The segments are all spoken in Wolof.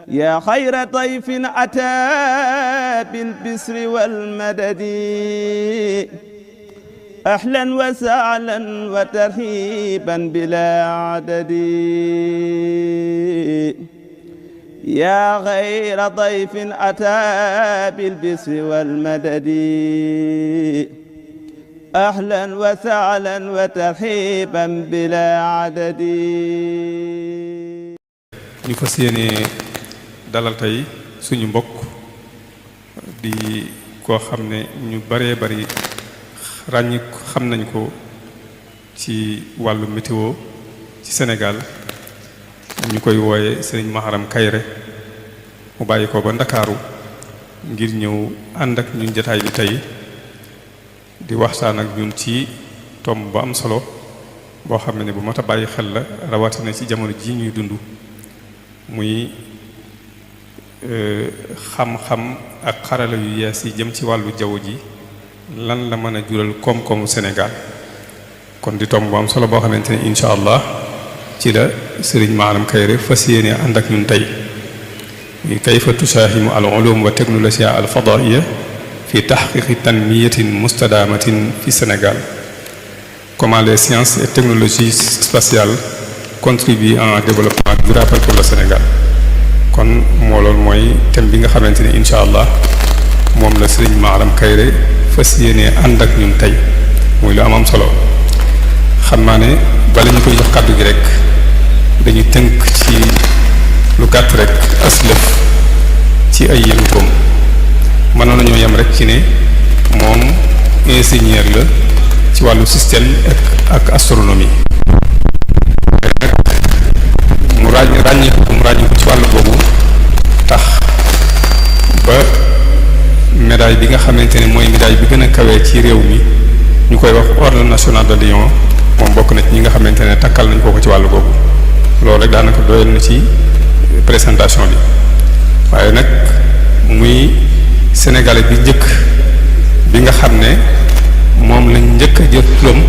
yaa xayra dayfin ataa bil bisri wal madadi ahlan wa sahlan wa tarhiban bilaa adadi yaa xayra dayfin ataa bil bisri wal madadi ahlan wa sahlan wa tarhiban bilaa adadi. ñu fas yéene dalal tey suñu mbokk di koo xam ne ñu baree bari xam nañ ko ci wàllu météo ci Sénégal ñu koy wooye Sëriñ Maharam Kairé mu bàyyi ko ba Ndakaaru ngir ñëw ànd ak ñun jotaay bi tey di waxtaan ak ñun ci tomb bu am solo boo xam ne bu mat a bàyyi xel la rawatina ci jamono ji ñuy dund muy xam-xam ak xarala yu yees yi jëm ci wàllu jaww ji lan la mën a jural koom-koomu Sénégal kon di tomb bu am solo boo xamante ne incha allah ci la Sëriñ Maharam Kairé fas yéene ànd ak ñun tey muy kayfa tusaahimu al ulum wa technologie al fadaiya fi tahqiqi tanmiyatin mustadamatin fi Sénégal. Comment les sciences et technologies spatiales contribuent à un développement durable pour le Sénégal. kon moo loolu mooy thème bi nga xamante ne incha allah moom la Sëriñ Maharam Kairé fas yéene ànd ak ñun tey muy lu am solo xam naa ne bala ñu koy jox kàddu gi rek dañuy tënk ci lu gàtt rek aslëf ci ay yëngutoom mënoon nañoo yem rek ci ne moom ingénieur la ci wàllu système ak astronomie mu ràññeeku ci wàllu boobu tax ba médaille bi nga xamante ne mooy médaille bi gën a kawee ci réew mi ñu koy wax ordre national de Lion moom bokk na ci ñi nga xamante ne takkal nañ ko ci wàllu boobu loolu rek daanaka doyal na ci présentation bi waaye nag muy sénégalais bi njëkk bi nga xam ne moom lañ njëkk a jël turam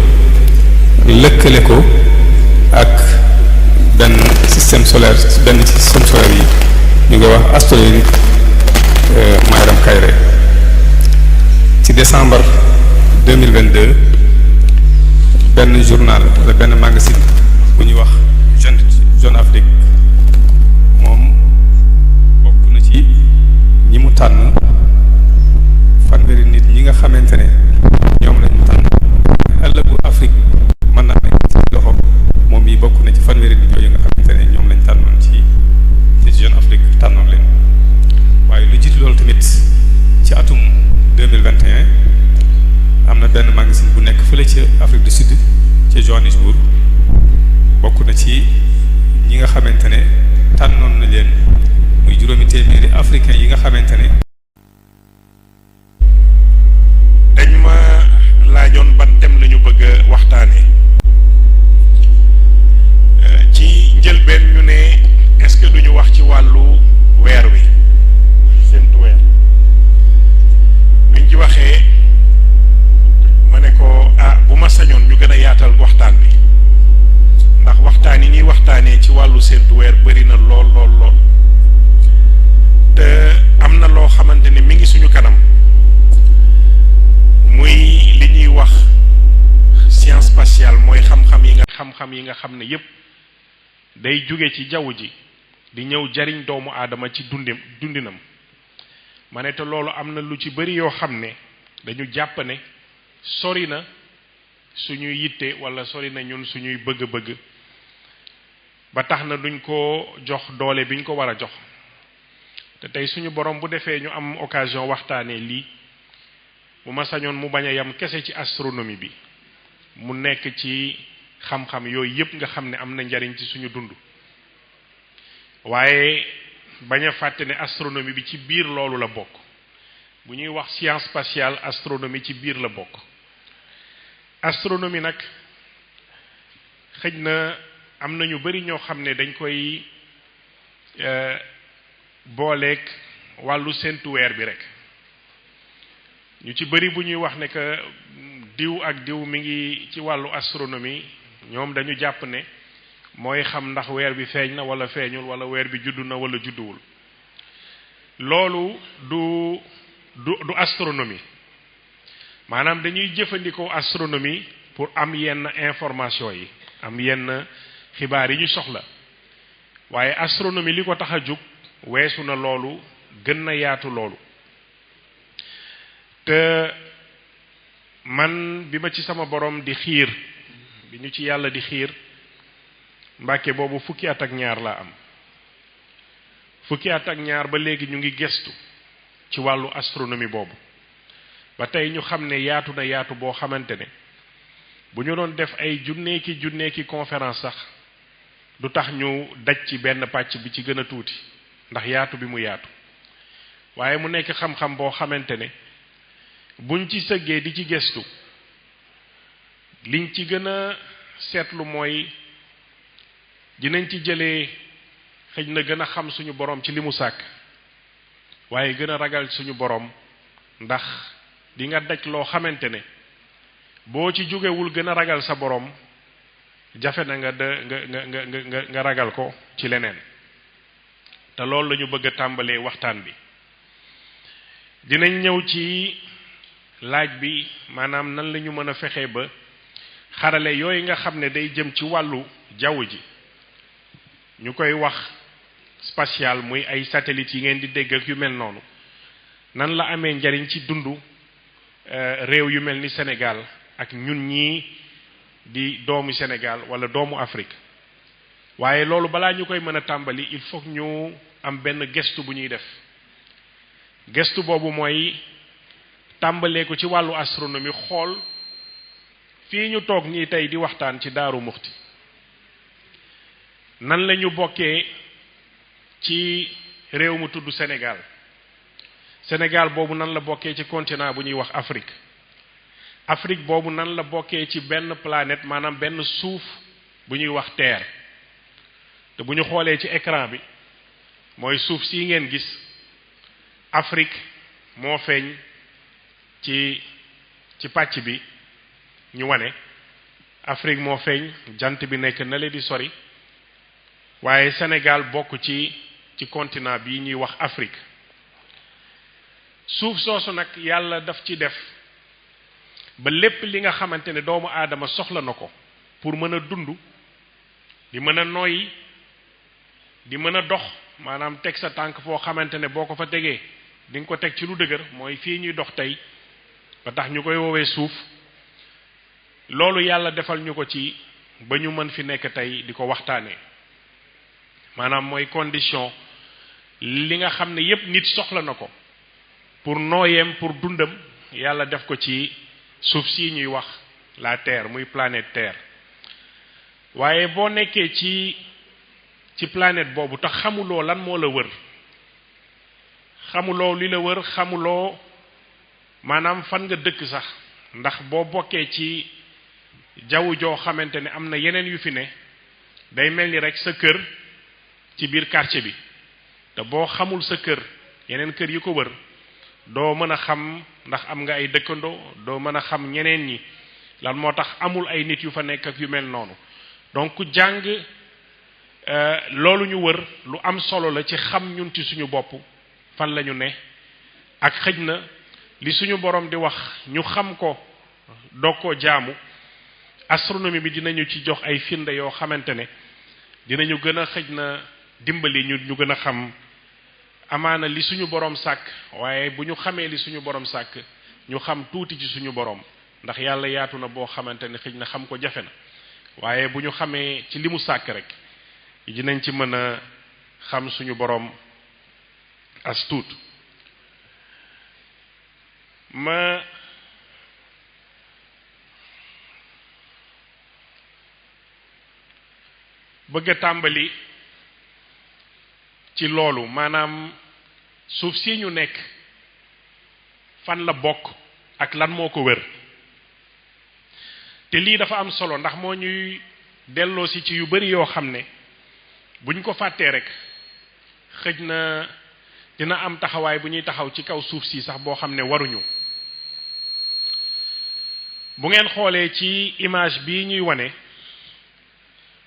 lëkkale ko ak benn système solaire yi ñu ngi wax astronomique Maharam Kairé ci décembre 2022 benn journal wala benn magazine bu ñuy wax Jeune Afrique moom bokk na ci ñi mu tànn fanweeri nit ñi nga xamante ne ñoom lañu tànn ëllëgu Afrique mën naa nekk ci loxo moom yi bokk na ci fanweeri nit yooyu nga xamante ne ñoom lañ tànnoon ci Jeune Afrique tànnoon leen waaye lu jiitu loolu tamit ci atum 2021 am na benn magazine bu nekk fële ci Afrique du Sud ci Johannesburg bokk na ci ñi nga xamante ne tànnoon na leen muy juróomi téeméeri africain yi nga xamante ne dañ ma laajoon ban thème la ñu bëgg a waxtaanee ci njëlbeen ñu ne est-ce que duñu wax ci wàllu weer wi séntu weer biñ ci waxee ma ne ko bu ma sañoon ñu gën a yaatal waxtaan bi ndax waxtaan yi ñuy waxtaanee ci wàllu séntu weer bëri na lool te am na loo xamante ne mi ngi suñu kanam muy li ñuy wax science spatiale mooy xam-xam yi nga xam ne yépp day jóge ci jaww ji di ñëw jariñ doomu aadama ci dundinam ma ne te loolu am na lu ci bëri yoo xam ne dañu jàpp ne sori na suñuy yitte wala sori na ñun suñuy bëgg-bëgg ba tax na duñ ko jox doole biñ ko war a jox te tey suñu borom bu defee ñu am occasion waxtaanee lii bu ma sañoon mu bañ a yam kese ci astronomie bi mu nekk ci xam-xam yooyu yépp nga xam ne am na njariñ ci suñu dund waaye bañ a fàtte ne astronomie bi ci biir loolu la bokk bu ñuy wax science spatiale astronomie ci biir la bokk astronomie nag xëj na am na ñu bari ñoo xam ne dañ koy booleeg wàllu séntu weer bi rek ñu ci bari bu ñuy wax ne que diw ak diw mi ngi ci wàllu astronomie ñoom dañu jàpp ne mooy xam ndax weer bi feeñ na wala feeñul wala weer bi juddu na wala judduwul loolu du astronomie maanaam dañuy jëfandikoo astronomie pour am yenn information yi am yenn xibaar yi ñu soxla waaye astronomie li ko tax a jóg weesu na loolu gën na yaatu loolu te man bi ma ci sama borom di xiir bi ñu ci yàlla di xiir Mbàkke boobu fukki at ak ñaar laa am fukki at ak ñaar ba léegi ñu ngi gestu ci wàllu astronomie boobu ba tey ñu xam ne yaatu na yaatu boo xamante ne bu ñu doon def ay junneeki conférence sax du tax ñu daj ci benn pàcc bi ci gën a tuuti ndax yaatu bi mu yaatu waaye mu nekk xam-xam boo xamante ne buñ ci sëggee di ci gestu liñ ci gën a seetlu mooy dinañ ci jëlee xëj na gën a xam suñu borom ci li mu sàkk waaye gën a ragal suñu borom ndax di nga daj loo xamante ne boo ci jógewul gën a ragal sa borom jafe na nga ragal ko ci leneen te loolu la ñu bëgg a tàmbalee waxtaan bi dinañ ñëw ci laaj bi maanaam nan la ñu mën a fexee ba xarale yooyu nga xam ne day jëm ci wàllu jaww ji ñu koy wax spatial muy ay satellites yi ngeen di dégg ak yu mel noonu nan la amee njariñ ci dundu réew yu mel ni Sénégal ak ñun ñii di doomu Sénégal wala doomu Afrique waaye loolu balaa ñu koy mën a tàmbali il faut ñu am benn gestu bu ñuy def gestu boobu mooy tàmbalee ko ci wàllu astronomie xool fii ñu toog nii tey di waxtaan ci Daaru Muxti nan la ñu bokkee ci réew mu tudd Sénégal Sénégal boobu nan la bokkee ci continent bu ñuy wax Afrique Afrique boobu nan la bokkee ci benn planète maanaam benn suuf bu ñuy wax Terre te bu ñu xoolee ci écran bi mooy suuf si ngeen gis Afrique moo feeñ ci pàcc bi ñu wane Afrique moo feeñ jant bi nekk na le di sori waaye Sénégal bokk ci continent bi ñuy wax Afrique suuf soosu nag yàlla daf ci def ba lépp li nga xamante ne doomu aadama soxla na ko pour mën a dund di mën a noyyi di mën a dox maanaam teg sa tànk foo xamante ne boo ko fa tegee di nga ko teg ci lu dëgër mooy fii ñuy dox tey ba tax ñu koy woowee suuf loolu yàlla defal ñu ko ci ba ñu mën fi nekk tey di ko waxtaanee maanaam mooy condition li nga xam ne yépp nit soxla na ko pour nooyeem pour dundam yàlla def ko ci suuf si ñuy wax la Terre muy planète Terre waaye boo nekkee ci planète boobu tax xamuloo lan moo la wër xamuloo li la wër xamuloo maanaam fan nga dëkk sax ndax boo bokkee ci jaww joo xamante ne am na yeneen yu fi ne day mel ni rek sa kër ci biir quartier bi te boo xamul sa kër yeneen kër yi ko wër doo mën a xam ndax am nga ay dëkkandoo doo mën a xam ñeneen ñi lan moo tax amul ay nit yu fa nekk ak yu mel noonu donc jàng loolu ñu wër lu am solo la ci xam ñun ci suñu bopp fan la ñu ne ak xëj na li suñu borom di wax ñu xam ko doog koo jaamu astronomie bi dinañu ci jox ay firnde yoo xamante ne dinañu gën a xëj na dimbali ñu gën a xam amaana li suñu borom sàkk waaye bu ñu xamee li suñu borom sàkk ñu xam tuuti ci suñu borom ndax yàlla yaatu na boo xamante ne xëj na xam ko jafe na waaye bu ñu xamee ci li mu sàkk rek dinañ ci mën a xam suñu borom as tuut ma bëgg a tàmbali ci loolu maanaam suuf si ñu nekk fan la bokk ak lan moo ko wër te lii dafa am solo ndax moo ñuy delloo si ci yu bari yoo xam ne buñ ko fàttee rek xëj na dina am taxawaay bu ñuy taxaw ci kaw suuf si sax boo xam ne waruñu bu ngeen xoolee ci image bii ñuy wane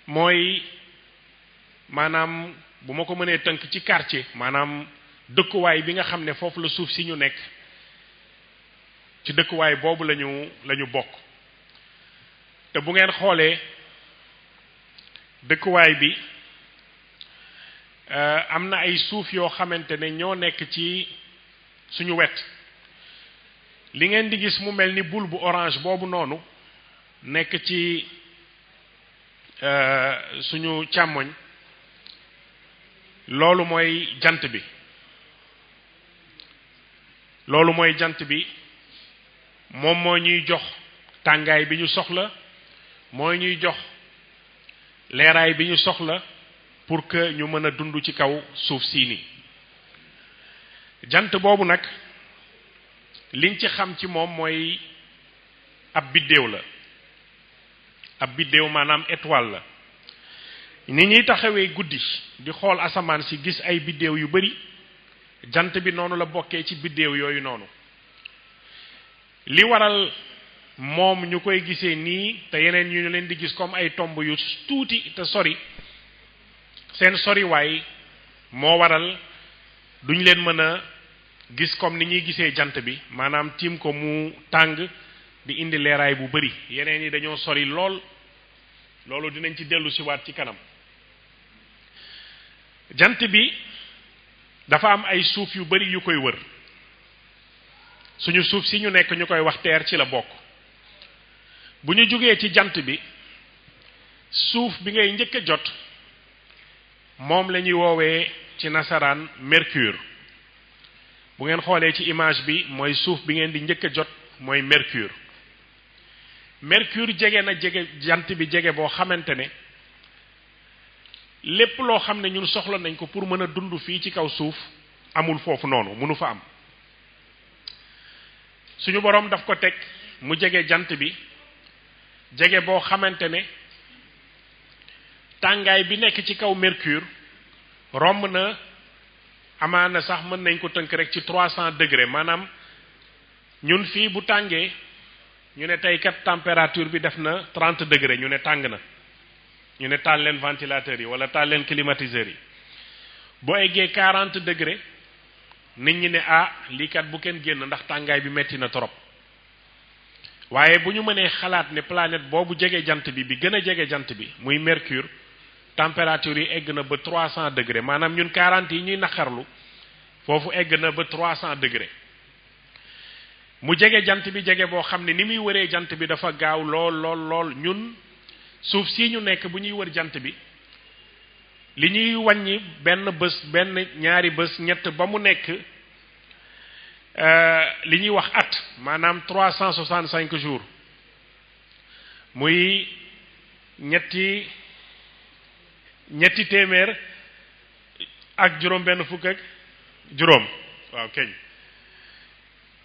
mooy maanaam bu ma ko mënee tënk ci quartier maanaam dëkkuwaay bi nga xam ne foofu la suuf si ñu nekk ci dëkkuwaay boobu lañu bokk te bu ngeen xoolee dëkkuwaay bi am na ay suuf yoo xamante ne ñoo nekk ci suñu wet li ngeen di gis mu mel ni boule bu orange boobu noonu nekk ci suñu càmmoñ loolu mooy jant bi moom moo ñuy jox tàngaay bi ñu soxla moo ñuy jox leeraay bi ñu soxla pour que ñu mën a dund ci kaw suuf sii nii jant boobu nag liñ ci xam ci moom mooy ab biddéew la ab biddéew maanaam étoile la ni ñuy taxawee guddi di xool asamaan si gis ay biddéew yu bari jant bi noonu la bokkee ci biddéew yooyu noonu li waral moom ñu koy gisee nii te yeneen ñu leen di gis comme ay tomb yu tuuti te sori seen soriwaay moo waral duñ leen mën a gis comme ni ñuy gisee jant bi maanaam tiim ko mu tàng di indi leeraay bu bari yeneen yi dañoo sori lool loolu dinañ ci dellu si waat ci kanam jant bi dafa am ay suuf yu bari yu koy wër suñu suuf si ñu nekk ñu koy wax terre ci la bokk bu ñu jógee ci jant bi suuf bi ngay njëkk a jot moom la ñuy woowee ci nasaraan mercure bu ngeen xoolee ci image bi mooy suuf bi ngeen di njëkk a jot mooy mercure jege na jege jant bi jege boo xamante ne lépp loo xam ne ñun soxla nañ ko pour mën a dund fii ci kaw suuf amul foofu noonu mënu fa am suñu boroom daf ko teg mu jege jant bi jege boo xamante ne tàngaay bi nekk ci kaw mercure romb na amaana sax mën nañ ko tënk rek ci 300 degré maanaam ñun fii bu tàngee ñu ne tey kat température bi def na 30 degré ñu ne tàng na ñu ne taal leen ventilateur yi wala taal leen climatiseur yi boo eggee 40 degré nit ñi ne lii kat bu kenn génn ndax tàngaay bi metti na trop waaye bu ñu mënee xalaat ne planète boobu jege jant bi gën a jege jant bi muy mercure température yi egg na ba 300 degré maanaam ñun 40 yi ñuy naqarlu foofu egg na ba 300 degré mu jege jant bi jege boo xam ne ni muy wëree jant bi dafa gaaw lool ñun suuf si ñu nekk bu ñuy wër jant bi li ñuy wàññi benn bés benn ñaari bés ñett ba mu nekk li ñuy wax at maanaam 365 jours muy ñetti téeméer ak juróom benn fukk ak juróom waaw keñ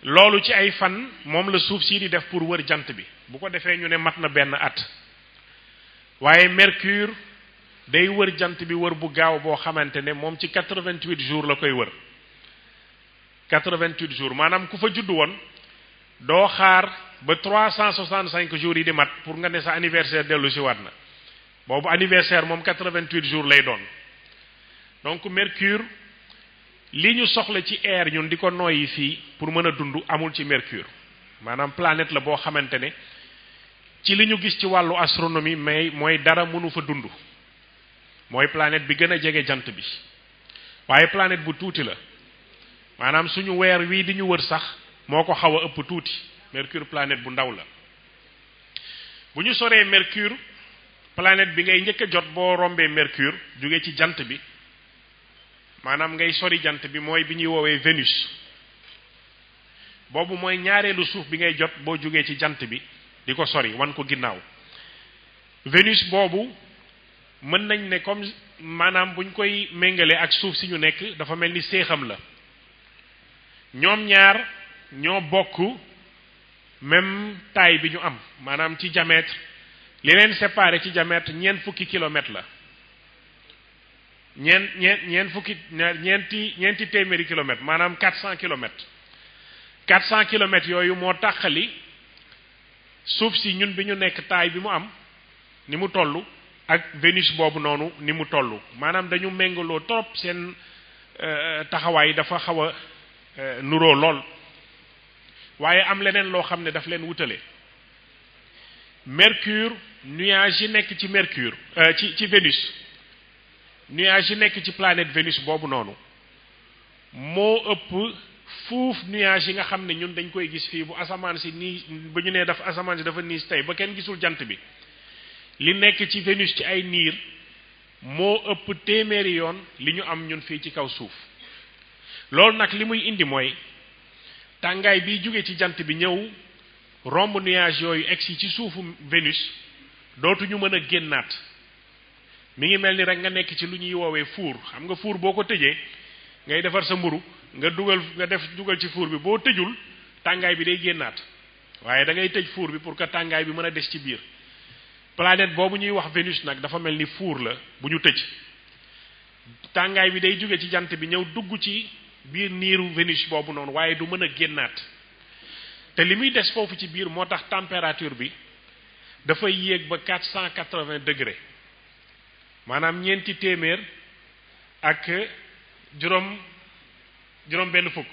loolu ci ay fan moom la suuf si di def pour wër jant bi bu ko defee ñu ne mat na benn at waaye mercure day wër jant bi wër bu gaaw boo xamante ne moom ci 88 jours la koy wër 88 jours maanaam ku fa judd woon doo xaar ba 365 jours yi di mat pour nga ne sa anniversaire dellu si waat na boobu anniversaire moom 88 jours lay doon donc mercure li ñu soxla ci air ñun di ko noyyi fii pour mën a dund amul ci mercure maanaam planète la boo xamante ne ci li ñu gis ci wàllu astronomie mais mooy dara mënu fa dund mooy planète bi gën a jege jant bi waaye planète bu tuuti la maanaam suñu weer wii di ñu wër sax moo ko xaw a ëpp tuuti mercure planète bu ndaw la bu ñu soree mercure planète bi ngay njëkk a jot boo rombee mercure jóge ci jant bi maanaam ngay sori jant bi mooy bi ñuy woowee Vénus boobu mooy ñaareelu suuf bi ngay jot boo jógee ci jant bi di ko sori wan ko ginnaaw Vénus boobu mën nañ ne comme maanaam buñ koy méngale ak suuf si ñu nekk dafa mel ni séexam la ñoom ñaar ñoo bokk même taille bi ñu am maanaam ci diamètre li leen séparé ci diamètre ñeent fukki kilomètres la ñeenti téeméeri kilomètres maanaam 400 kilomètres 400 kilomètres yooyu moo tàqali suuf si ñun bi ñu nekk taille bi mu am ni mu toll ak Vénus boobu noonu ni mu toll maanaam dañu méngaloo trop seen taxawaay dafa xaw a nuroo lool waaye am leneen loo xam ne daf leen wutale. Mercure nuage yi nekk ci Mercure ci Vénus nuage yi nekk ci planète Vénus boobu noonu moo ëpp fuuf nuage yi nga xam ne ñun dañ koy gis fii bu asamaan si nii ba ñu nee dafa asamaan si dafa niis tey ba kenn gisul jant bi li nekk ci Vénus ci ay niir moo ëpp téeméeri yoon li ñu am ñun fii ci kaw suuf. loolu nag li muy indi mooy tàngaay bi jóge ci jant bi ñëw romb nuage yooyu egsi ci suufu Vénus dootuñu mën a génnaat. mi ngi mel ni rek nga nekk ci lu ñuy woowee four xam nga four boo ko tëjee ngay defar sa mburu nga dugal ci four bi boo tëjul tàngaay bi day génnaat waaye da ngay tëj four bi pour que tàngaay bi mën a des ci biir. planète boobu ñuy wax Vénus nag dafa mel ni four la bu ñu tëj tàngaay bi day jóge ci jant bi ñëw dugg ci biir niiru Vénus boobu noonu waaye du mën a génnaat te li muy des foofu ci biir moo tax température bi dafay yéeg ba 480 degré maanaam ñeenti téeméer ak juróom benn fukk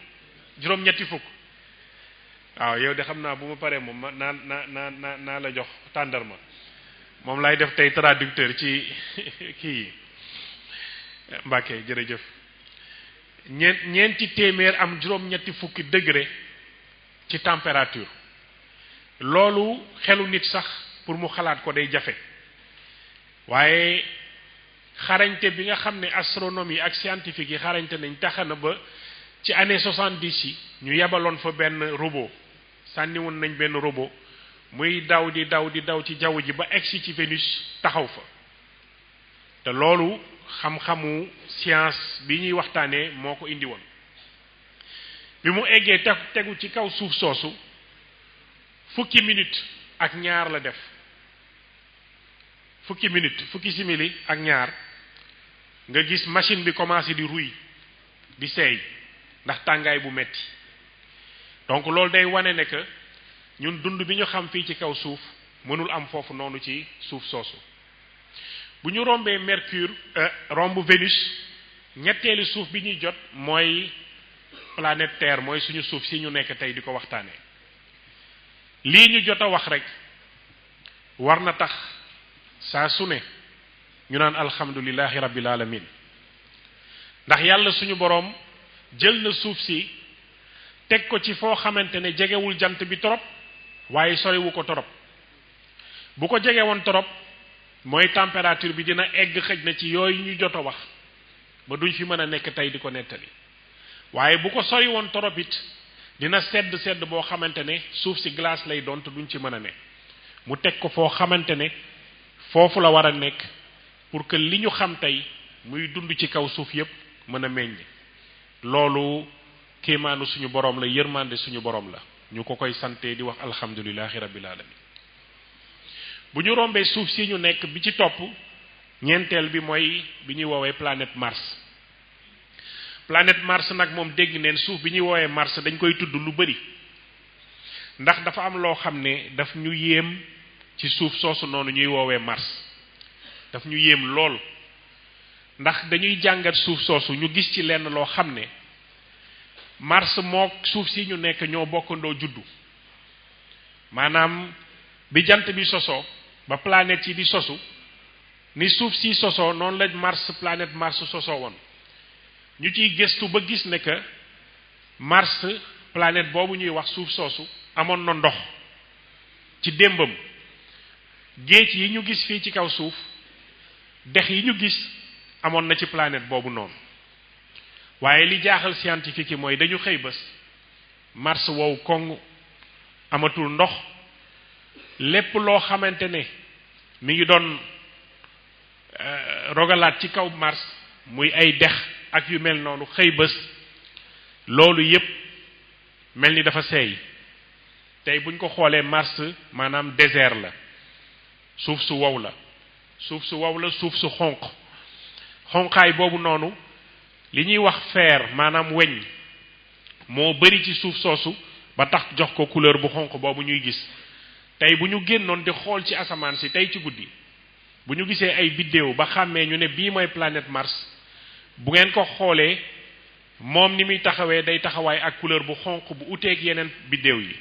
juróom ñetti fukk. waaw yow de xam naa bu ma paree moom naa la jox tàndarma moom laay def tey traducteur ci kii Mbàkke jërëjëf. ñeenti téeméer am juróom-ñetti fukki degré ci température loolu xelu nit sax pour mu xalaat ko day jafe waaye xarañte bi nga xam ne astronomie ak scientifique yi xarañte nañ tax na ba ci année 70 yi ñu yebaloon fa benn robot sànniwoon nañ benn robot muy daw di daw ci jaww ji ba egsi ci Vénus taxaw fa te loolu xam-xamu science bi ñuy waxtaanee moo ko indi woon bi mu eggee tegu ci kaw suuf soosu fukki minute ak ñaar la def fukki simili ak ñaar nga gis machine bi commencé di ruy di seey ndax tàngaay bu metti donc loolu day wane ne que ñun dund bi ñu xam fii ci kaw suuf mënul am foofu noonu ci suuf soosu. bu ñu rombee Mercure romb Vénus ñetteelu suuf bi ñuy jot mooy planète Terre mooy suñu suuf si ñu nekk tey di ko waxtaanee. lii ñu jot a wax rek war na tax saa su ne ñu naan alhamdulillahi rabbil alamin ndax yàlla suñu boroom jël na suuf si teg ko ci foo xamante ne jegewul jant bi torop waaye soriwu ko torop bu ko jege woon torop mooy température bi dina egg xëj na ci yooyu ñu jot a wax ba duñ fi mën a nekk tey di ko nettali waaye bu ko sori woon torop it dina sedd boo xamante ne suuf si glace lay doon te duñ ci mën a ne mu teg ko foo xamante ne foofu la war a nekk pour que li ñu xam tey muy dund ci kaw suuf yépp mën a meññ. loolu kéemaanu suñu boroom la yërmande suñu boroom la ñu ko koy sante di wax alhamdulillahi rabbil alamin. bu ñu rombee suuf si ñu nekk bi ci topp ñeenteel bi mooy bi ñuy woowee planète Mars. planète Mars nag moom dégg neen suuf bi ñuy woowee Mars dañ koy tudd lu bari ndax dafa am loo xam ne daf ñu yéem ci suuf soosu noonu ñuy woowee Mars daf ñu yéem lool ndax dañuy jàngat suuf soosu ñu gis ci lenn loo xam ne Mars moo suuf si ñu nekk ñoo bokkandoo juddu maanaam bi jant bi sosoo ba planète yi di sosu ni suuf si sosoo noonu la planète Mars sosoo woon ñu ciy gëstu ba gis ne que Mars planète boobu ñuy wax suuf soosu amoon na ndox ci démbam géej yi ñu gis fii ci kaw suuf dex yi ñu gis amoon na ci planète boobu noonu waaye li jaaxal scientifique yi mooy dañu xëy bés Mars wow koŋ amatul ndox lépp loo xamante ne mi ngi doon rogalaat ci kaw Mars muy ay dex ak yu mel noonu xëy bés loolu yépp mel ni dafa seey tey buñ ko xoolee Mars maanaam désert la suuf su wow la suuf su xonqaay boobu noonu li ñuy wax fer maanaam weñ moo bari ci suuf soosu ba tax jox ko couleur bu xonq boobu ñuy gis tey bu ñu génnoon di xool ci asamaan si tey ci guddi bu ñu gisee ay vidéo ba xàmmee ñu ne bii mooy planète Mars bu ngeen ko xoolee moom ni muy taxawee day taxawaay ak couleur bu xonq bu uteeg yeneen biddéew yi.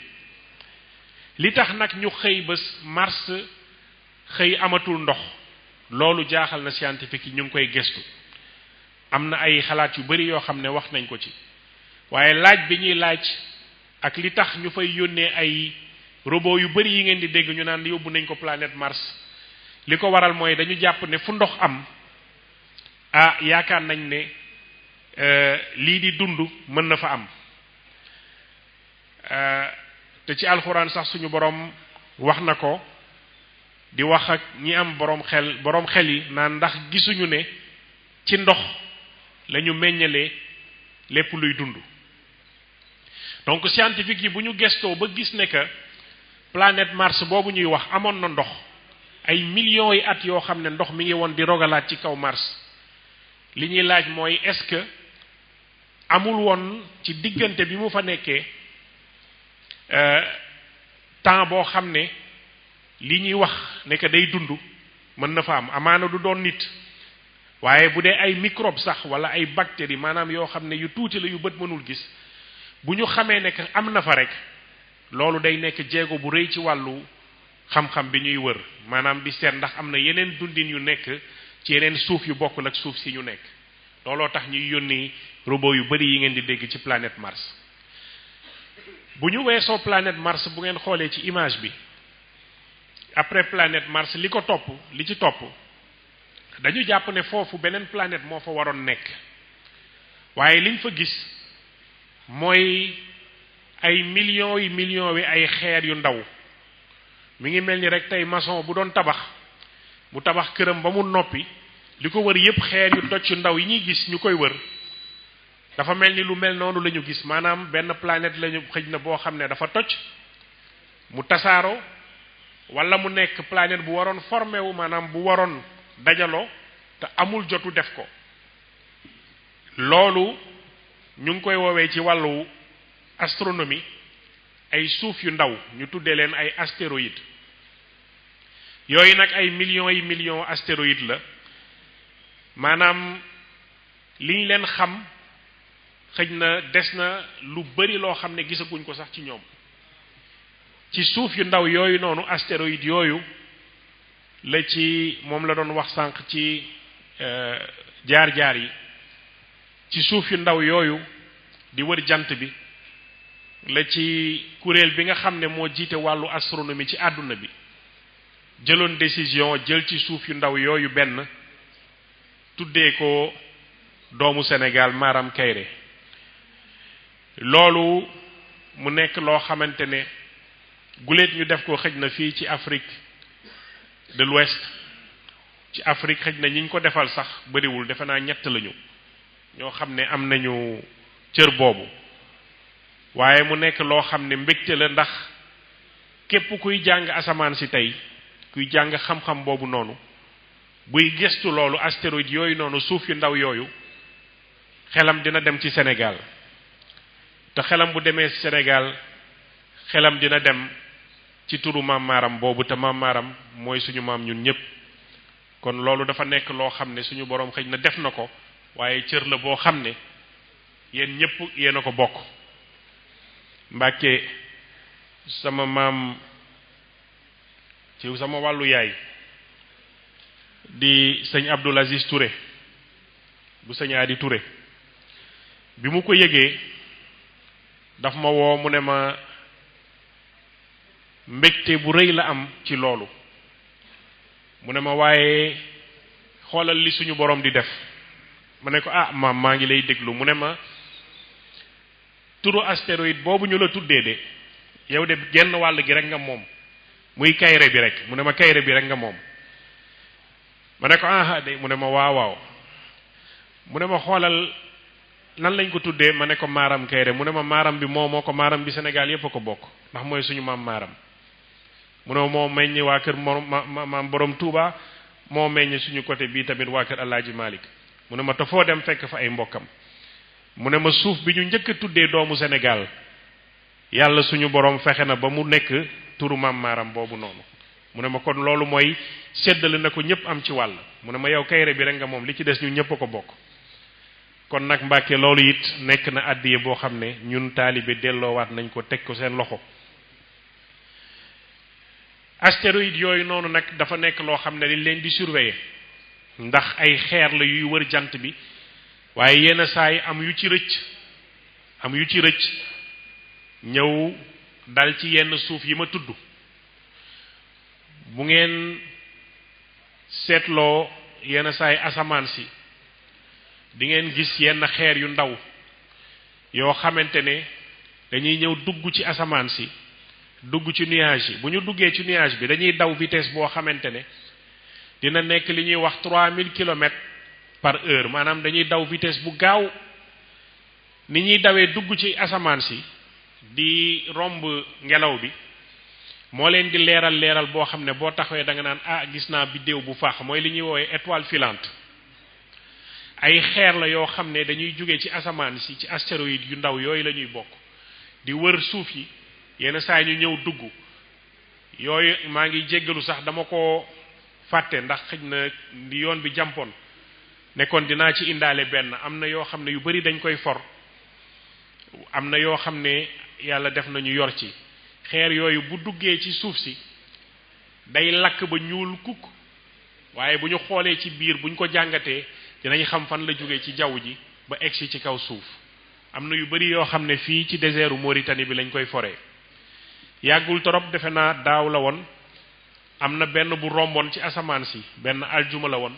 li tax nag ñu xëy ba Mars xëy amatul ndox loolu jaaxal na scientifique yi ñu ngi koy gëstu am na ay xalaat yu bari yoo xam ne wax nañ ko ci waaye laaj bi ñuy laaj ak li tax ñu fay yónnee ay robot yu bari yi ngeen di dégg ñu naan yóbbu nañ ko planète Mars li ko waral mooy dañu jàpp ne fu ndox am yaakaar nañ ne lii di dund mën na fa am te ci alxuraan sax suñu borom wax na ko di wax ak ñi am borom xel yi naan ndax gisuñu ne ci ndox lañu meññalee lépp luy dund. donc scientifique yi bu ñu gestoo ba gis ne que planète Mars boobu ñuy wax amoon na ndox ay millions yi at yoo xam ne ndox mi ngi woon di rogalaat ci kaw Mars li ñuy laaj mooy est-ce que amul woon ci diggante bi mu fa nekkee temps boo xam ne li ñuy wax ne que day dund mën na fa am amaana du doon nit waaye bu dee ay microbe sax wala ay bactéries maanaam yoo xam ne yu tuuti la yu bët mënul gis bu ñu xamee ne que am na fa rek loolu day nekk jéego bu rëy ci wàllu xam-xam bi ñuy wër maanaam di seet ndax am na yeneen dundin yu nekk ci yeneen suuf yu bokkul ak suuf si ñu nekk looloo tax ñuy yónni robot yu bari yi ngeen di dégg ci planète Mars. bu ñu weesoo planète Mars bu ngeen xoolee ci image bi après planète Mars li ko topp li ci topp dañu jàpp ne foofu beneen planète moo fa waroon nekk waaye liñ fa gis mooy ay millions wi ay xeer yu ndaw mi ngi mel ni rek tey maçon bu doon tabax mu tabax këram ba mu noppi li ko wër yépp xeer yu toj yu ndaw yi ñuy gis ñu koy wër dafa mel ni lu mel noonu la ñu gis maanaam benn planète lañu xëj na boo xam ne dafa toj mu tasaaroo wala mu nekk planète bu waroon formé wu maanaam bu waroon dajaloo te amul jotu def ko loolu ñu ngi koy woowee ci wàllu astronomie ay suuf yu ndaw ñu tuddee leen ay astéroïdes yooyu nag ay millions astéroïdes la maanaam liñ leen xam xëj na des na lu bari loo xam ne gisaguñ ko sax ci ñoom ci suuf yu ndaw yooyu noonu astéroïdes yooyu la ci moom la doon wax sànq ci jaar-jaar yi ci suuf yu ndaw yooyu di wër jant bi la ci kuréel bi nga xam ne moo jiite wàllu astronomie ci àdduna bi jëloon décision jël ci suuf yu ndaw yooyu benn tuddee ko doomu Sénégal Maram Kairé loolu mu nekk loo xamante ne guléet ñu def ko xëj na fii ci Afrique de l'Ouest ci Afrique xëj na ñi ñu ko defal sax bariwul defe naa ñett lañu ñoo xam ne am nañu cër boobu waaye mu nekk loo xam ne mbégte la ndax képp kuy jàng asamaan si tey kuy jàng xam-xam boobu noonu buy gëstu loolu astéroïdes yooyu noonu suuf yu ndaw yooyu xelam dina dem ci Sénégal te xelam bu demee Sénégal xelam dina dem ci turu maam maaram boobu te maam maaram mooy suñu maam ñun ñëpp kon loolu dafa nekk loo xam ne suñu boroom xëj na def na ko waaye cër la boo xam ne yéen ñëpp yéen a ko bokk. Mbàkke sama maam ci sama wàllu yaay di sëñ Abdoul Aziz Touré bu sëñ Adi Touré bi mu ko yëgee daf ma woo mu ne ma mbégte bu rëy la am ci loolu mu ne ma waaye xoolal li suñu borom di def ma ne ko maam maa ngi lay déglu mu ne ma turu astéroïde boobu ñu la tuddee de yow de genn wàll gi rek nga moom muy Kairé bi rek mu ne ma Kairé bi rek nga moom ma ne ko de mu ne ma waaw mu ne ma xoolal nan lañ ko tuddee ma ne ko Maram Kairé mu ne ma maaram bi moo ko maaram bi Sénégal yépp a ko bokk ndax mooy suñu maam maaram mu ne moo meññ waa kër maam borom Touba moo meññ suñu côté bii tamit waa kër Alaaji Malick mu ne ma te foo dem fekk fa ay mbokkam mu ne ma suuf bi ñu njëkk a tuddee doomu Sénégal yàlla suñu borom fexe na ba mu nekk turu maam maaram boobu noonu mu ne ma kon loolu mooy séddale na ko ñëpp am ci wàll mu ne ma yow Kairé bi rek nga moom li ci des ñu ñëpp a ko bokk kon nag Mbàkke loolu it nekk na àddiye boo xam ne ñun taalibe delloowaat nañ ko teg ko seen loxo. astéroïdes yooyu noonu nag dafa nekk loo xam ne dañ leen di surveiller ndax ay xeer la yuy wër jant bi waaye yenn saa yi am yu ci rëcc ñëw dal ci yenn suuf yi ma tudd. bu ngeen seetloo yenn saa yi asamaan si di ngeen gis yenn xeer yu ndaw yoo xamante ne dañuy ñëw dugg ci asamaan si dugg ci nuage yi bu ñu duggee ci nuage bi dañuy daw vitesse boo xamante ne dina nekk li ñuy wax 3000 kilomètres par heure maanaam dañuy daw vitesse bu gaaw ni ñuy dawee dugg ci asamaan si di romb ngelaw bi moo leen di leeral boo xam ne boo taxawee da nga naan gis naa biddéew bu faax mooy li ñuy woowee étoile filante. ay xeer la yoo xam ne dañuy jóge ci asamaan si ci astéroïdes yu ndaw yooyu la ñuy bokk di wër suuf yi yenn saa ñu ñëw dugg yooyu maa ngi jéggalu sax dama ko fàtte ndax xëj na di yoon bi jàmpoon nekkoon dinaa ci indaale benn am na yoo xam ne yu bari dañ koy for am na yoo xam ne yàlla def nañu yor ci xeer yooyu bu duggee ci suuf si day lakk ba ñuul kukk waaye bu ñu xoolee ci biir bu ñu ko jàngatee dinañ xam fan la jóge ci jaww ji ba egsi ci kaw suuf am na yu bari yoo xam ne fii ci désertu Mauritanie bi lañ koy foree yàggul torop defe naa daaw la woon am na benn bu romboon ci asamaan si benn aljuma la woon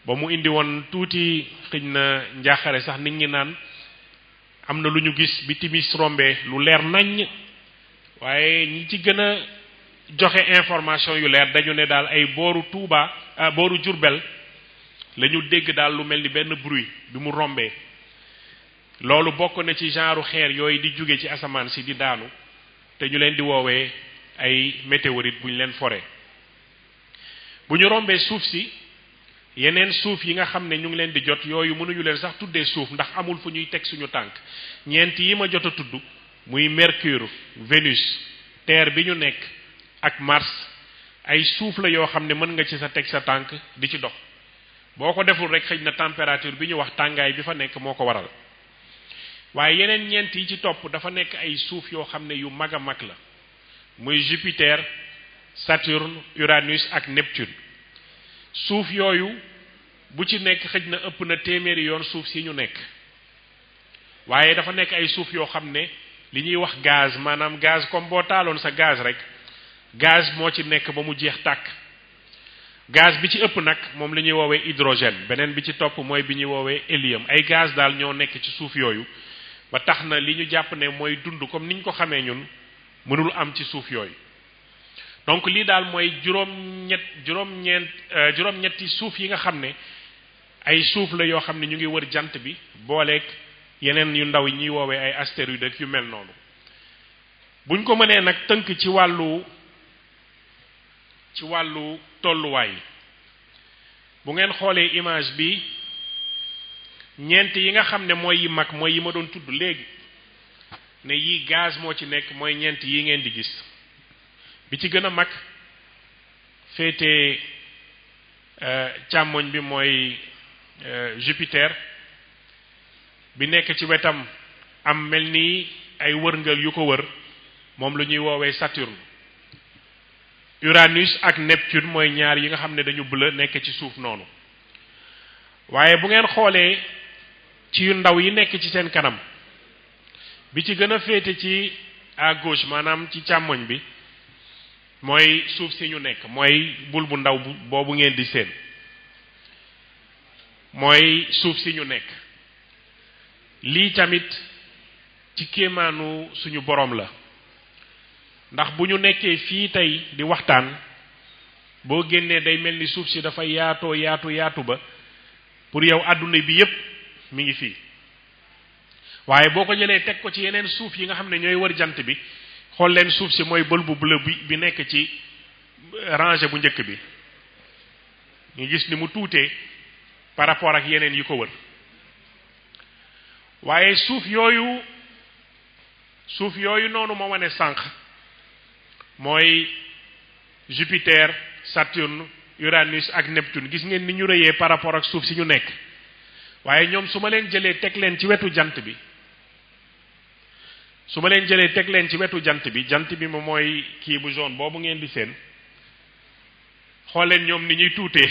ba mu indi woon tuuti xëj na njaaxare sax nit ñi naan am na lu ñu gis bi timis rombee lu leer naññ waaye ñi ci gën a joxe information yu leer dañu ne daal ay booru Touba booru Jurbel la ñu dégg daal lu mel ni benn bruit bi mu rombee loolu bokk na ci genre xeer yooyu di jóge ci asamaan si di daanu te ñu leen di woowee ay météorite bu ñu leen foree bu ñu rombee suuf si yeneen suuf yi nga xam ne ñu ngi leen di jot yooyu mënuñu leen sax tuddee suuf ndax amul fu ñuy teg suñu tànk ñeent yi ma jot a tudd muy Mercure Vénus Terre bi ñu nekk ak Mars ay suuf la yoo xam ne mën nga ci sa teg sa tànk di ci dox boo ko deful rek xëj na température bi ñu wax tàngaay bi fa nekk moo ko waral waaye yeneen ñeent yi ci topp dafa nekk ay suuf yoo xam ne yu mag a mag la muy Jupiter Saturne Uranus ak Neptune suuf yooyu bu ci nekk xëj na ëpp na téeméeri yoon suuf si ñu nekk waaye dafa nekk ay suuf yoo xam ne li ñuy wax gaz maanaam gaz comme boo taaloon sa gaz rek gaz moo ci nekk ba mu jeex tàkk gaz bi ci ëpp nag moom la ñuy woowee hydrogène beneen bi ci topp mooy bi ñuy woowee hélium ay gaz daal ñoo nekk ci suuf yooyu ba tax na li ñu jàpp ne mooy dund comme niñ ko xamee ñun mënul am ci suuf yooyu donc lii daal mooy juróom-ñetti suuf yi nga xam ne ay suuf la yoo xam ne ñu ngi wër jant bi booleeg yeneen yu ndaw yi ñuy woowee ay astéroïdes ak yu mel noonu buñ ko mënee nag tënk ci wàllu tolluwaay bu ngeen xoolee image bi ñeent yi nga xam ne mooy yi mag mooy yi ma doon tudd léegi ne yii gaz moo ci nekk mooy ñeent yi ngeen di gis bi ci gën a mag féete càmmoñ bi mooy Jupiter bi nekk ci wetam am mel ni ay wërngal yu ko wër moom la ñuy woowee Saturne Uranus ak Neptune mooy ñaar yi nga xam ne dañu bleu nekk ci suuf noonu waaye bu ngeen xoolee ci yu ndaw yi nekk ci seen kanam bi ci gën a féete ci à gauche maanaam ci càmmoñ bi mooy suuf si ñu nekk mooy bul bu ndaw boobu ngeen di seen mooy suuf si ñu nekk lii tamit ci kéemaanu suñu borom la ndax bu ñu nekkee fii tey di waxtaan boo génnee day mel ni suuf si dafa yaatu ba pour yow àdduna bi yépp mi ngi fii waaye boo ko jëlee teg ko ci yeneen suuf yi nga xam ne ñooy wër jant bi xool leen suuf si mooy bël bu bleu bi nekk ci rangée bu njëkk bi ñu gis ni mu tuutee par rapport ak yeneen yi ko wër waaye suuf yooyu noonu ma wane sànq mooy Jupiter Saturne Uranus ak Neptune gis ngeen ni ñu rëyee par rapport ak suuf si ñu nekk waaye ñoom su ma leen jëlee teg leen ci wetu jant bi jant bi moom mooy kii bu jaune boobu ngeen di seen xool leen ñoom ni ñuy tuutee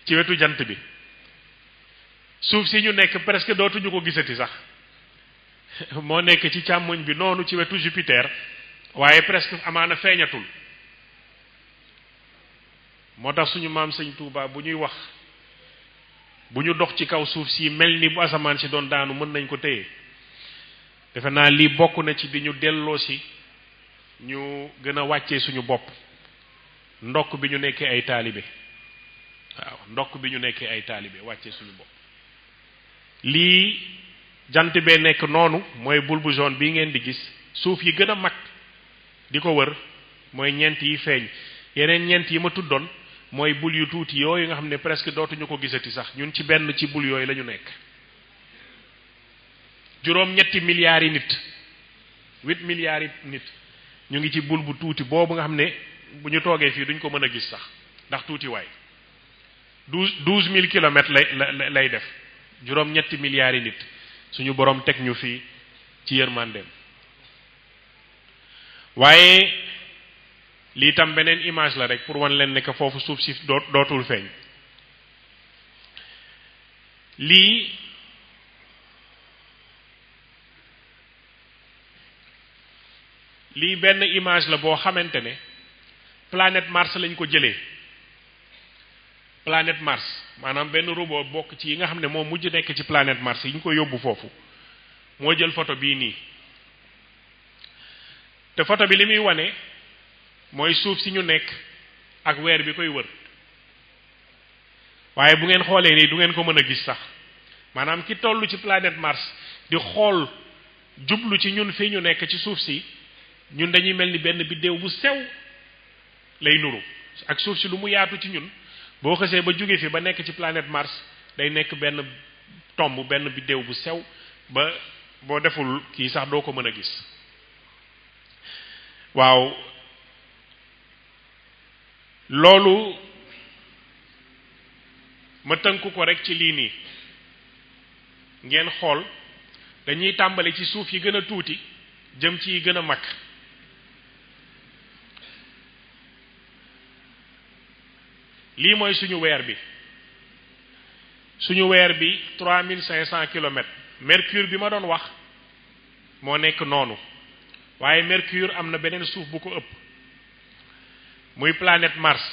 ci wetu jant bi suuf si ñu nekk presque dootuñu ko gisati sax moo nekk ci càmmoñ bi noonu ci wetu Jupiter waaye presque amaana feeñatul moo tax suñu maam Sëñ Tuubaa bu ñuy wax bu ñu dox ci kaw suuf si mel ni bu asamaan si doon daanu mën nañ ko téye defe naa lii bokk na ci di ñu delloo si ñu gën a wàccee suñu bopp ndokk bi ñu nekkee ay taalibe waaw ndokk bi ñu nekkee ay taalibe wàccee suñu bopp lii jant bee nekk noonu mooy boule bu jaune bii ngeen di gis suuf yi gën a mag di ko wër mooy ñeent yi feeñ yeneen ñeent yi ma tuddoon mooy boule yu tuuti yooyu nga xam ne presque dootuñu ko gisati sax ñun ci benn ci boule yooyu la ñu nekk juróom-ñetti milliards yi nit 8 milliards yi nit ñu ngi ci boule bu tuuti boobu nga xam ne bu ñu toogee fii duñ ko mën a gis sax ndax tuuti waay 12 000 kilomètres lay def juróom-ñetti milliards yi nit suñu borom teg ñu fii ci yërmandeem waaye lii tam beneen image la rek pour wan leen ne que foofu suuf si dootul feeñ lii benn image la boo xamante ne planète Mars lañ ko jëlee planète Mars maanaam benn robot bokk ci yi nga xam ne moo mujj nekk ci planète Mars yi ñu ko yóbbu foofu moo jël photo bii nii te photo bi li muy wane mooy suuf si ñu nekk ak weer bi koy wër waaye bu ngeen xoolee nii du ngeen ko mën a gis sax maanaam ki tollu ci planète Mars di xool jublu ci ñun fii ñu nekk ci suuf si ñun dañuy mel ni benn biddéew bu sew lay nuru ak suuf si lu mu yaatu ci ñun boo xësee ba jóge fi ba nekk ci planète Mars day nekk benn tomb benn biddéew bu sew ba boo deful kii sax doo ko mën a gis waaw loolu ma tënku ko rek ci lii nii ngeen xool dañuy tàmbali ci suuf yi gën a tuuti jëm ci yi gën a mag lii mooy suñu weer bi 3500 kilomètres Mercure bi ma doon wax moo nekk noonu waaye Mercure am na beneen suuf bu ko ëpp muy planète Mars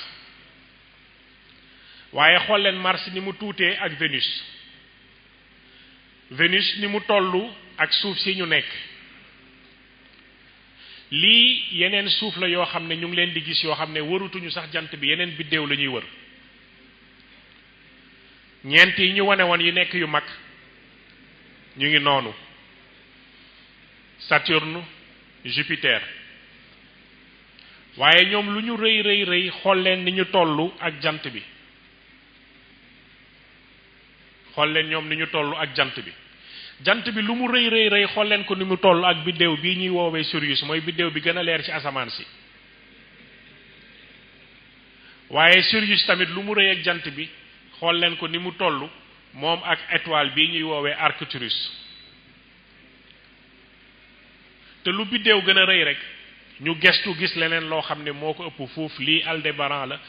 waaye xool leen Mars ni mu tuutee ak Vénus ni mu tollu ak suuf si ñu nekk lii yeneen suuf la yoo xam ne ñu ngi leen di gis yoo xam ne wërutuñu sax jant bi yeneen biddéew la ñuy wër ñeent yi ñu wane woon yi nekk yu mag ñu ngi noonu Saturne Jupiter waaye ñoom lu ñu rëy xool leen ni ñu tollu ak jant bi xool leen ñoom ni ñu tollu ak jant bi lu mu rëy xool leen ko ni mu toll ak biddéew bii ñuy woowee Sirius mooy biddéew bi gën a leer ci asamaan si waaye Sirius tamit lu mu rëy ak jant bi xool leen ko ni mu toll moom ak étoile bii ñuy woowee Arcturus te lu biddéew gën a rëy rek ñu gestu gis leneen loo xam ne moo ko ëpp fuuf lii Aldébaran la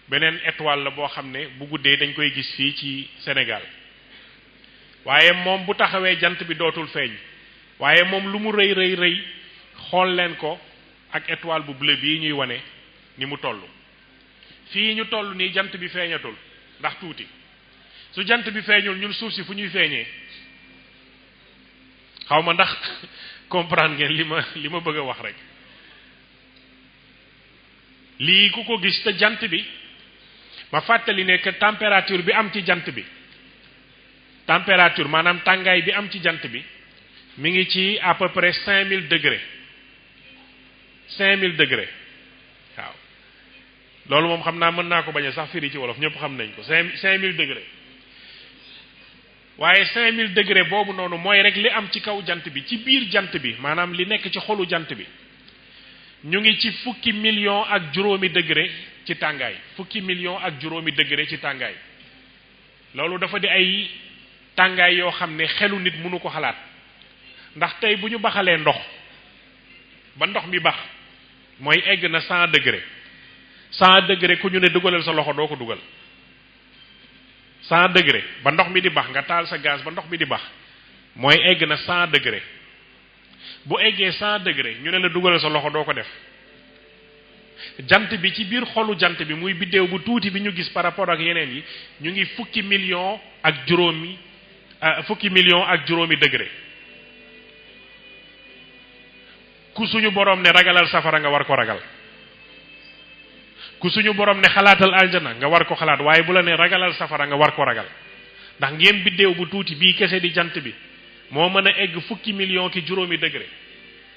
beneen étoile la boo xam ne bu guddee dañ koy gis fii ci Sénégal waaye moom bu taxawee jant bi dootul feeñ waaye moom lu mu rëy xool leen ko ak étoile bu bleu bii ñuy wane ni mu toll fii ñu toll nii jant bi feeñatul ndax tuuti su jant bi feeñul ñun suuf si fu ñuy feeñee xaw ma ndax comprendre ngeen li ma bëgg a wax rek lii ku ko gis te jant bi ma fàttali ne que température bi am ci jant bi température maanaam tàngaay bi am ci jant bi mi ngi ci à peu près 5000 degrés 5000 degrés waaw loolu moom xam naa mën naa ko bañ a sax firi ci wolof ñëpp xam nañ ko 5000 degrés waaye 5000 degrés boobu noonu mooy rek li am ci kaw jant bi ci biir jant bi maanaam li nekk ci xolu jant bi ñu ngi ci fukki million ak juróomi degré ci tàngaay fukki million ak juróomi degré ci tàngaay loolu dafa di ay tàngaay yoo xam ne xelu nit mënu ko xalaat ndax tey bu ñu baxalee ndox ba ndox mi bax mooy egg na 100 degré 100 degré ku ñu ne dugalal sa loxo doo ko dugal 100 degré ba ndox mi di bax nga taal sa gaz ba ndox mi di bax mooy egg na 100 degré bu eggee 100 degré ñu ne la dugalal sa loxo doo ko def jant bi ci biir xolu jant bi muy biddéew bu tuuti bi ñu gis par rapport ak yeneen yi ñu ngi fukki million ak juróomi degré ku suñu borom ne ragalal safara nga war ko ragal ku suñu borom ne xalaatal aljana nga war ko xalaat waaye bu la ne ragalal safara nga war ko ragal ndax ngeen biddéew bu tuuti bii kese di jant bi moo mën a egg fukki million ki juróomi degré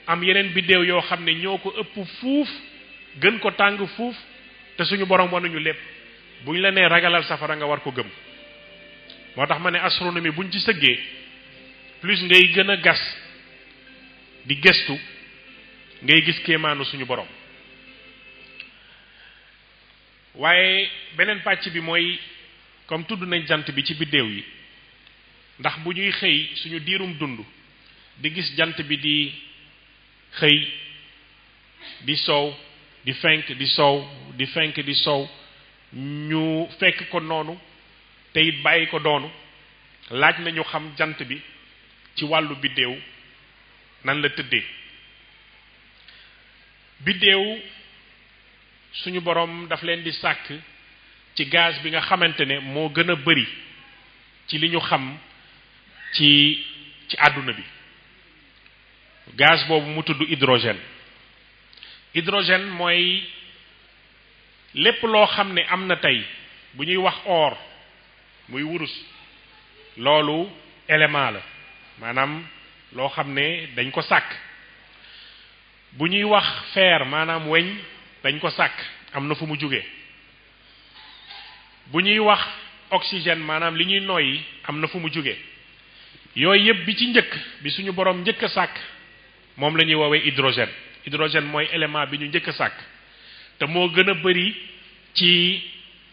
am yeneen biddéew yoo xam ne ñoo ko ëpp fuuf gën ko tàng fuuf te suñu borom wanuñu lépp buñ la nee ragalal safara nga war ko gëm moo tax ma ne astronomie buñ ci sëggee plus ngay gën a gas di gëstu ngay gis kéemaanu suñu borom waaye beneen pàcc bi mooy comme tudd nañ jant bi ci biddéew yi ndax bu ñuy xëy suñu diirum dund di gis jant bi di xëy di soow di fenk di soow di fenk di soow ñu fekk ko noonu te it bàyyi ko doonu laaj nañu xam jant bi ci wàllu biddéew nan la tëddee biddéew suñu borom daf leen di sàkk ci gaz bi nga xamante ne moo gën a bari ci li ñu xam ci àdduna bi gaz boobu mu tudd hydrogène hydrogène mooy lépp loo xam ne am na tey bu ñuy wax or muy wurus loolu élément la maanaam loo xam ne dañ ko sàkk bu ñuy wax fer maanaam weñ dañ ko sàkk am na fu mu jóge bu ñuy wax oxygène maanaam li ñuy noyyi am na fu mu jóge yooyu yëpp bi ci njëkk bi suñu borom njëkk a sàkk moom la ñuy woowee hydrogène hydrogène mooy élément bi ñu njëkk a sàkk te moo gën a bari ci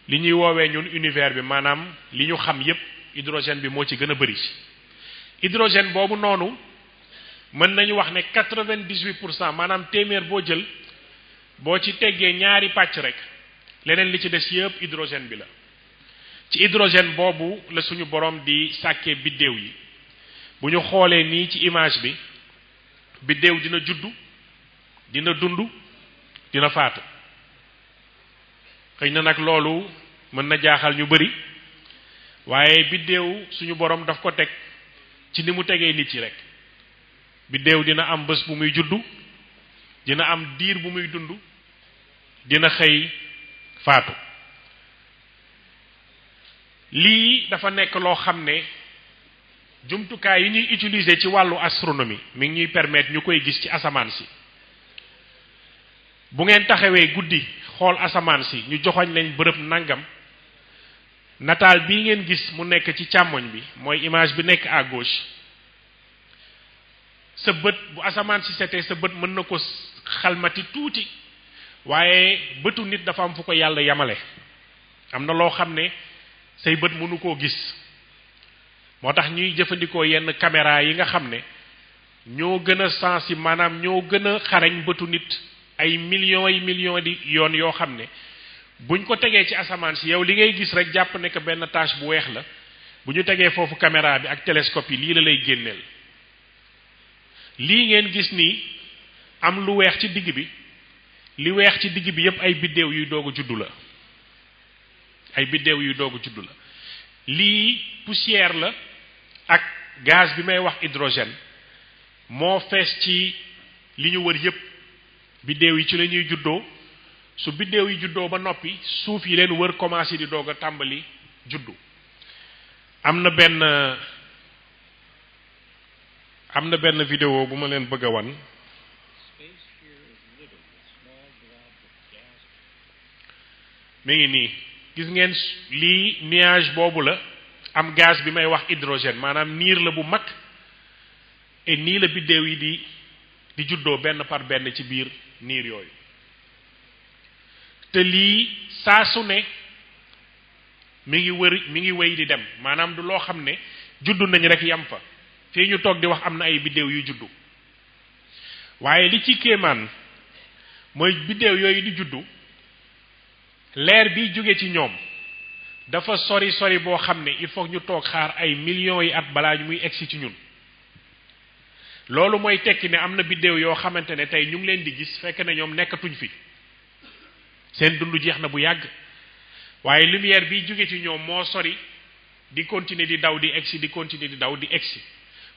li ñuy woowee ñun univers bi maanaam li ñu xam yépp hydrogène bi moo ci gën a bari hydrogène boobu noonu mën nañu wax ne 98% maanaam téeméer boo jël boo ci teggee ñaari pàcc rek leneen li ci des yépp hydrogène bi la ci hydrogène boobu la suñu borom di sàkkee biddéew yi bu ñu xoolee nii ci image bi biddéew dina juddu dina dund dina faatu xëy na nag loolu mën na jaaxal ñu bari waaye biddéew suñu borom daf ko teg ci ni mu tegee nit yi rek biddéew dina am bés bu muy juddu dina am diir bu muy dund dina xëy faatu lii dafa nekk loo xam ne jumtukaay yi ñuy utiliser ci wàllu astronomie mi ngi ñuy permettre ñu koy gis ci asamaan si bu ngeen taxawee guddi xool asamaan si ñu joxoñ leen bërëb nangam nataal bii ngeen gis mu nekk ci càmmoñ bi mooy image bi nekk à gauche sa bët bu asamaan si setee sa bët mën na ko xalmati tuuti waaye bëtu nit dafa am fu ko yàlla yamale am na loo xam ne say bët mënu koo gis moo tax ñuy jëfandikoo yenn caméra yi nga xam ne ñoo gën a sensible maanaam ñoo gën a xarañ bëtu nit ay millions di yoon yoo xam ne buñ ko tegee ci asamaan si yow li ngay gis rek jàpp ne que benn tache bu weex la bu ñu tegee foofu caméra bi ak télescope yi lii la lay génneel lii ngeen gis nii am lu weex ci digg bi li weex ci digg bi yépp ay biddéew yuy doog a juddu la ay biddéew yuy doog a juddu la lii poussière la ak gaz bi may wax hydrogène moo fees ci li ñu wër yépp biddéew yi ci la ñuy juddoo su biddéew yi juddoo ba noppi suuf yi leen wër commencé di doog a tàmbali juddu am na benn vidéo bu ma leen bëgg a wan mi ngi nii gis ngeen lii nuage boobu la am gaz bi may wax hydrogène maanaam niir la bu mag et nii la biddéew yi di juddoo benn par benn ci biir niir yooyu te lii saa su ne mi ngi wéy di dem maanaam du loo xam ne juddu nañ rek yam fa fii ñu toog di wax am na ay biddéew yu juddu waaye li ci kéemaan mooy biddéew yooyu di juddu leer bi jóge ci ñoom dafa sori boo xam ne il faut ñu toog xaar ay millions yi at balaa ñu muy egsi ci ñun loolu mooy tekki ne am na biddéew yoo xamante ne tey ñu ngi leen di gis fekk ne ñoom nekkatuñ fi seen dund jeex na bu yàgg waaye lumière bi jóge ci ñoom moo sori di continuer di daw di egsi di continuer di daw di egsi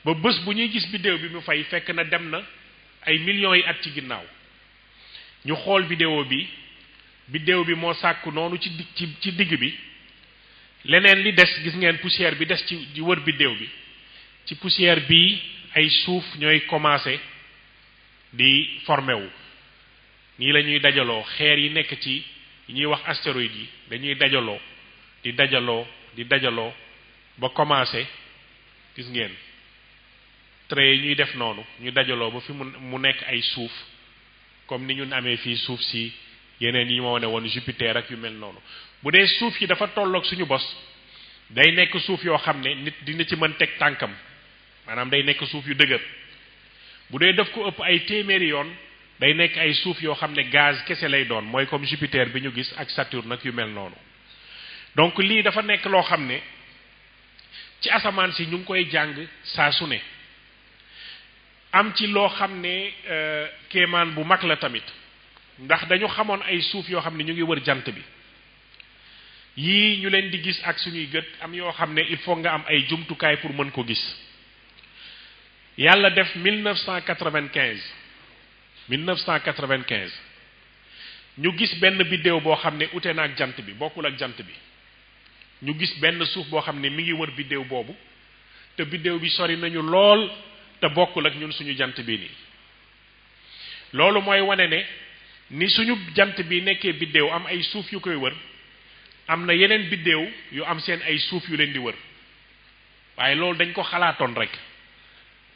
ba bés bu ñuy gis biddéew bi mu fay fekk na dem na ay millions yi at ci ginnaaw ñu xool biddéew bi moo sàkku noonu ci digg bi leneen li des gis ngeen poussière bi des ci wër biddéew bi ci poussière bi ay suuf ñooy commencé di formé wu nii la ñuy dajaloo xeer yi nekk ci ñuy wax astéroïdes yi dañuy dajaloo ba commencé gis ngeen trait yi ñuy def noonu ñu dajaloo ba fi mu nekk ay suuf comme ni ñun amee fii suuf si yeneen yi ma wane woon Jupiter ak yu mel noonu bu dee suuf yi dafa tolloog suñu bos day nekk suuf yoo xam ne nit dina ci mën teg tànkam maanaam day nekk suuf yu dëgër bu dee daf ko ëpp ay téeméeri yoon day nekk ay suuf yoo xam ne gaz kese lay doon mooy comme Jupiter bi ñu gis ak Saturne ak yu mel noonu donc lii dafa nekk loo xam ne ci asamaan si ñu ngi koy jàng saa su ne am ci loo xam ne kéemaan bu mag la tamit ndax dañu xamoon ay suuf yoo xam ne ñu ngi wër jant bi yii ñu leen di gis ak suñuy gët am yoo xam ne il faut nga am ay jumtukaay pour mën ko gis yàlla def 1995 ñu gis benn biddéew boo xam ne ute na ak jant bi bokkul ak jant bi ñu gis benn suuf boo xam ne mi ngi wër biddéew boobu te biddéew bi sori nañu lool te bokkul ak ñun suñu jant bi nii loolu mooy wane ne ni suñu jant bi nekkee biddéew am ay suuf yu koy wër am na yeneen biddéew yu am seen ay suuf yu leen di wër waaye loolu dañ ko xalaatoon rek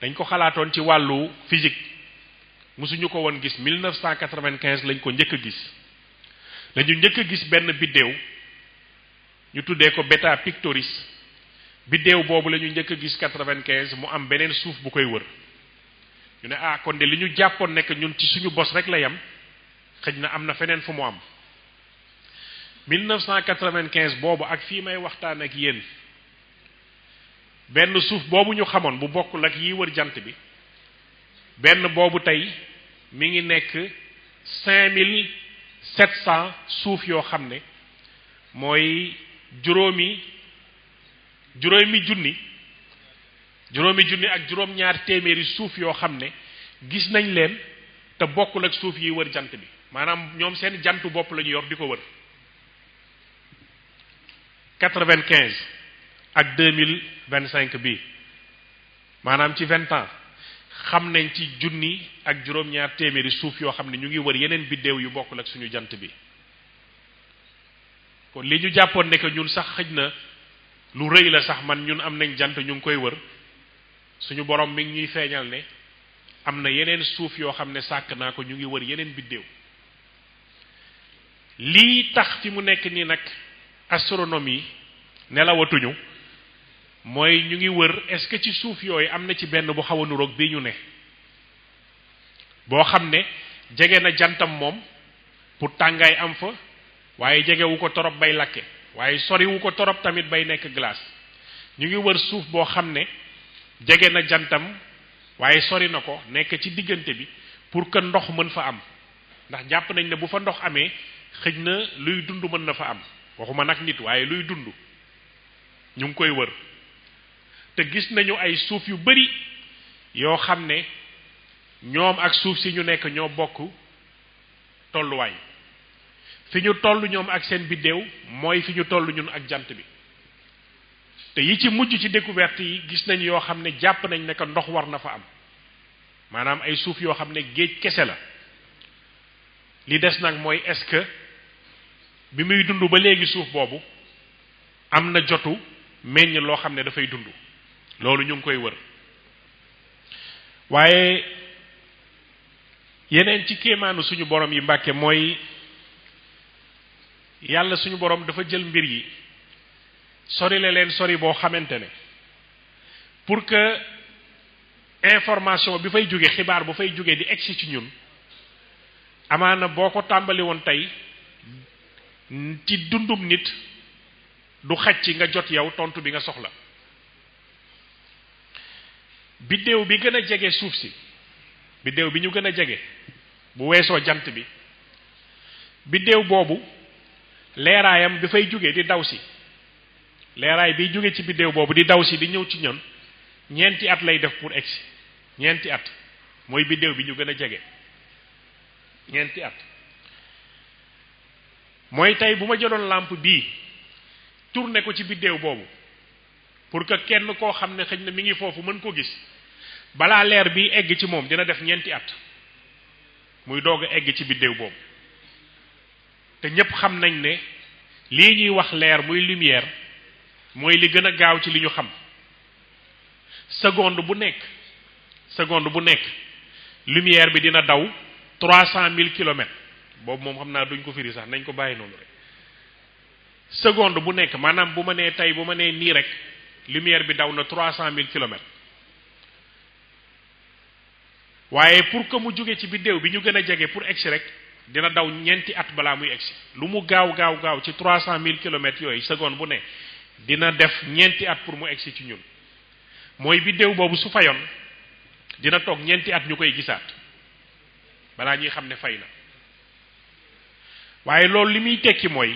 dañ ko xalaatoon ci wàllu physique musuñu ko woon gis 1995 lañ ko njëkk a gis lañu njëkk a gis benn biddéew ñu tuddee ko Beta Pictoris biddéew boobu la ñu njëkk a gis 95 mu am beneen suuf bu koy wër ñu ne kon de li ñu jàppoon nekk ñun ci suñu bos rek la yam xëj na am na feneen fu mu am 1995 boobu ak fii may waxtaan ak yéen benn suuf boobu ñu xamoon bu bokkul ak yi wër jant bi benn boobu tey mi ngi nekk 5700 suuf yoo xam ne mooy juróomi junni ak juróom-ñaar téeméeri suuf yoo xam ne gis nañ leen te bokkul ak suuf yi wër jant bi maanaam ñoom seen jantu bopp la ñu yor di ko wër 95 ak 2025 bi maanaam ci 20 ans xam nañ ci junni ak juróom-ñaar téeméeri suuf yoo xam ne ñu ngi wër yeneen biddéew yu bokkul ak suñu jant bi kon li ñu jàppoon ne que ñun sax xëj na lu rëy la sax man ñun am nañ jant ñu ngi koy wër suñu borom mi ngi ñuy feeñal ne am na yeneen suuf yoo xam ne sàkk naa ko ñu ngi wër yeneen biddéew lii tax fi mu nekk nii nag astronomie nelawatuñu mooy ñu ngi wër est-ce que ci suuf yooyu am na ci benn bu xaw a nuroog bii ñu ne boo xam ne jege na jantam moom pour tàngaay am fa waaye jegewu ko torop bay lakke waaye soriwu ko torop tamit bay nekk glace ñu ngi wër suuf boo xam ne jege na jantam waaye sori na ko nekk ci diggante bi pour que ndox mën fa am ndax jàpp nañ ne bu fa ndox amee xëj na luy dund mën na fa am waxuma nag nit waaye luy dund ñu ngi koy wër te gis nañu ay suuf yu bari yoo xam ne ñoom ak suuf si ñu nekk ñoo bokk tolluwaay fi ñu toll ñoom ak seen biddéew mooy fi ñu toll ñun ak jant bi te yi ci mujj ci découverte yi gis nañ yoo xam ne jàpp nañ ne que ndox war na fa am maanaam ay suuf yoo xam ne géej kese la li des nag mooy est-ce que bi muy dund ba léegi suuf boobu am na jotu meññ loo xam ne dafay dund loolu ñu ngi koy wër waaye yeneen ci kéemaanu suñu borom yi Mbàkke mooy yàlla suñu borom dafa jël mbir yi sori la leen sori boo xamante ne pour que information bi fay jóge xibaar bu fay jóge di egsi ci ñun amaana boo ko tàmbali woon tey ci dundum nit du xaj ci nga jot yow tontu bi nga soxla. biddéew bi gën a jege suuf si biddéew bi ñu gën a jege bu weesoo jant bi biddéew boobu leeraayam bi fay jóge di daw si leeraay biy jóge ci biddéew boobu di daw si di ñëw ci ñun ñeenti at lay def pour egsi ñeenti at mooy biddéew bi ñu gën a jege ñeenti at mooy tey bu ma jëloon lampe bii tourné ko ci biddéew boobu pour que kenn koo xam ne xëy na mi ngi foofu mën ko gis balaa leer bi egg ci moom dina def ñeenti at muy doog a egg ci biddéew boobu te ñépp xam nañ ne lii ñuy wax leer muy lumière mooy li gën a gaaw ci li ñu xam seconde bu nekk lumière bi dina daw 300 000 kilomètres boobu moom xam naa duñ ko firi sax nañ ko bàyyi noonu rek seconde bu nekk maanaam bu ma nee tey bu ma nee nii rek lumière bi daw na 300 000 kilomètres waaye pour que mu jóge ci biddéew bi ñu gën a jege pour egsi rek dina daw ñeenti at balaa muy egsi lu mu gaaw ci 300 000 kilomètres yooyu seconde bu ne dina def ñeenti at pour mu egsi ci ñun mooy biddéew boobu su fayoon dina toog ñeenti at ñu koy gisaat balaa ñuy xam ne fay na waaye loolu li muy tekki mooy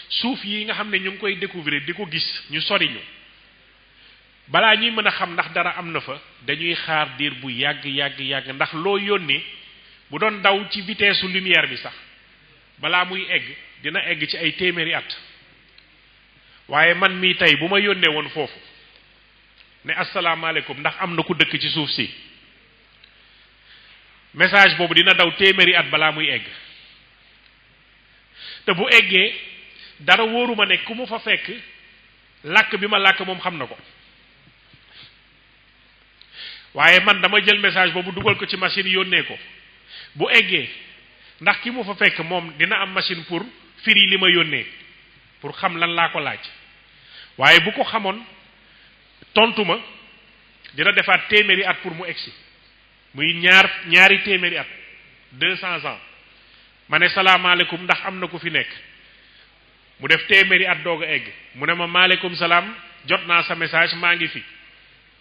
suuf yi nga xam ne ñu ngi koy découvrir di ko gis ñu sori ñu balaa ñuy mën a xam ndax dara am na fa dañuy xaar diir bu yàgg ndax loo yónni bu doon daw ci vitesse lumière bi sax balaa muy egg dina egg ci ay téeméeri at waaye man mii tey bu ma yónnee woon foofu ne asalaamaaleykum ndax am na ku dëkk ci suuf si message boobu dina daw téeméeri at balaa muy egg te bu eggee dara wóoruma ne ku mu fa fekk làkk bi ma làkk moom xam na ko waaye man dama jël message boobu dugal ko ci machine yónnee ko bu eggee ndax ki mu fa fekk moom dina am machine pour firi li ma yónnee pour xam lan laa ko laaj waaye bu ko xamoon tontu ma dina defaat téeméeri at pour mu egsi muy ñaari téeméeri at 200 ans ma ne salaamaaleykum ndax am na ku fi nekk mu def téeméeri at doog a egg mu ne ma maaleykum salaam jot naa sa message maa ngi fi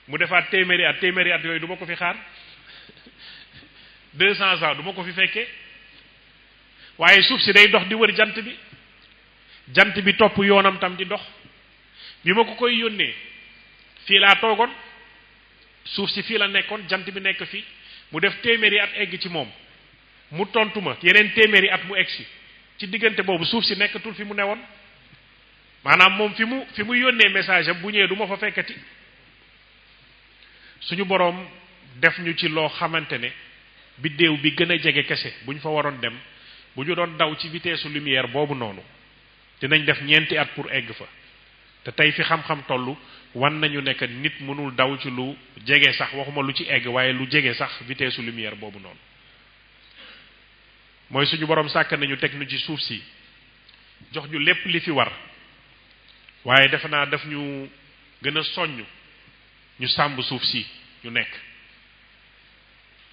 mu defaat téeméeri at yooyu du ma ko fi xaar 200 ans du ma ko fi fekkee waaye suuf si day dox di wër jant bi topp yoonam tam di dox bi ma ko koy yónnee fii laa toogoon suuf si fii la nekkoon jant bi nekk fi mu def téeméeri at egg ci moom mu tontu ma yeneen téeméeri at mu egg si ci diggante boobu suuf si nekkatul fi mu newoon maanaam moom fi mu yónnee message am bu ñëwee du ma fa fekkati suñu boroom def ñu ci loo xamante ne biddéew bi gën a jege kese bu ñu fa waroon dem bu ñu doon daw ci vitesse lumière boobu noonu dinañ def ñeenti at pour egg fa te tey fi xam-xam tollu wan nañu nekk nit mënul daw ci lu jege sax waxuma lu ci egg waaye lu jege sax vitesse lumière boobu noonu mooy suñu boroom sàkk nañu teg ñu ci suuf si jox ñu lépp li fi war waaye defe naa daf ñu gën a soññ ñu sàmm suuf si ñu nekk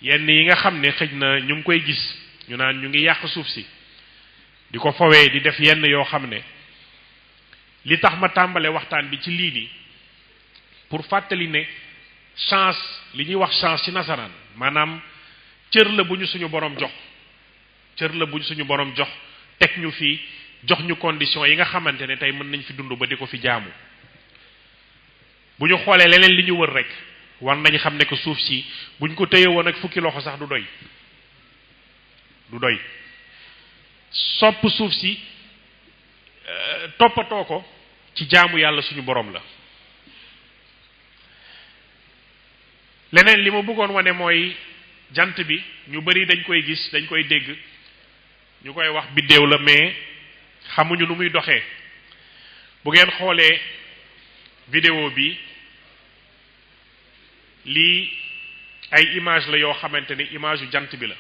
yenn yi nga xam ne xëj na ñu ngi koy gis ñu naan ñu ngi yàq suuf si di ko fowee di def yenn yoo xam ne li tax ma tàmbale waxtaan bi ci lii nii pour fàttali ne chance li ñuy wax chance ci nasaraan maanaam cër la bu ñu suñu boroom jox teg ñu fii jox ñu condition yi nga xamante ne tey mën nañ fi dund ba di ko fi jaamu bu ñu xoolee leneen li ñu wër rek war nañ xam ne que suuf si buñ ko téye woon ak fukki loxo sax du doy sopp suuf si toppatoo ko ci jaamu yàlla suñu boroom la. leneen li ma bëggoon wane mooy jant bi ñu bari dañ koy gis dañ koy dégg ñu koy wax biddéew la mais xamuñu nu muy doxee bu ngeen xoolee vidéo bi lii ay image la yoo xamante ni image yu jant bi la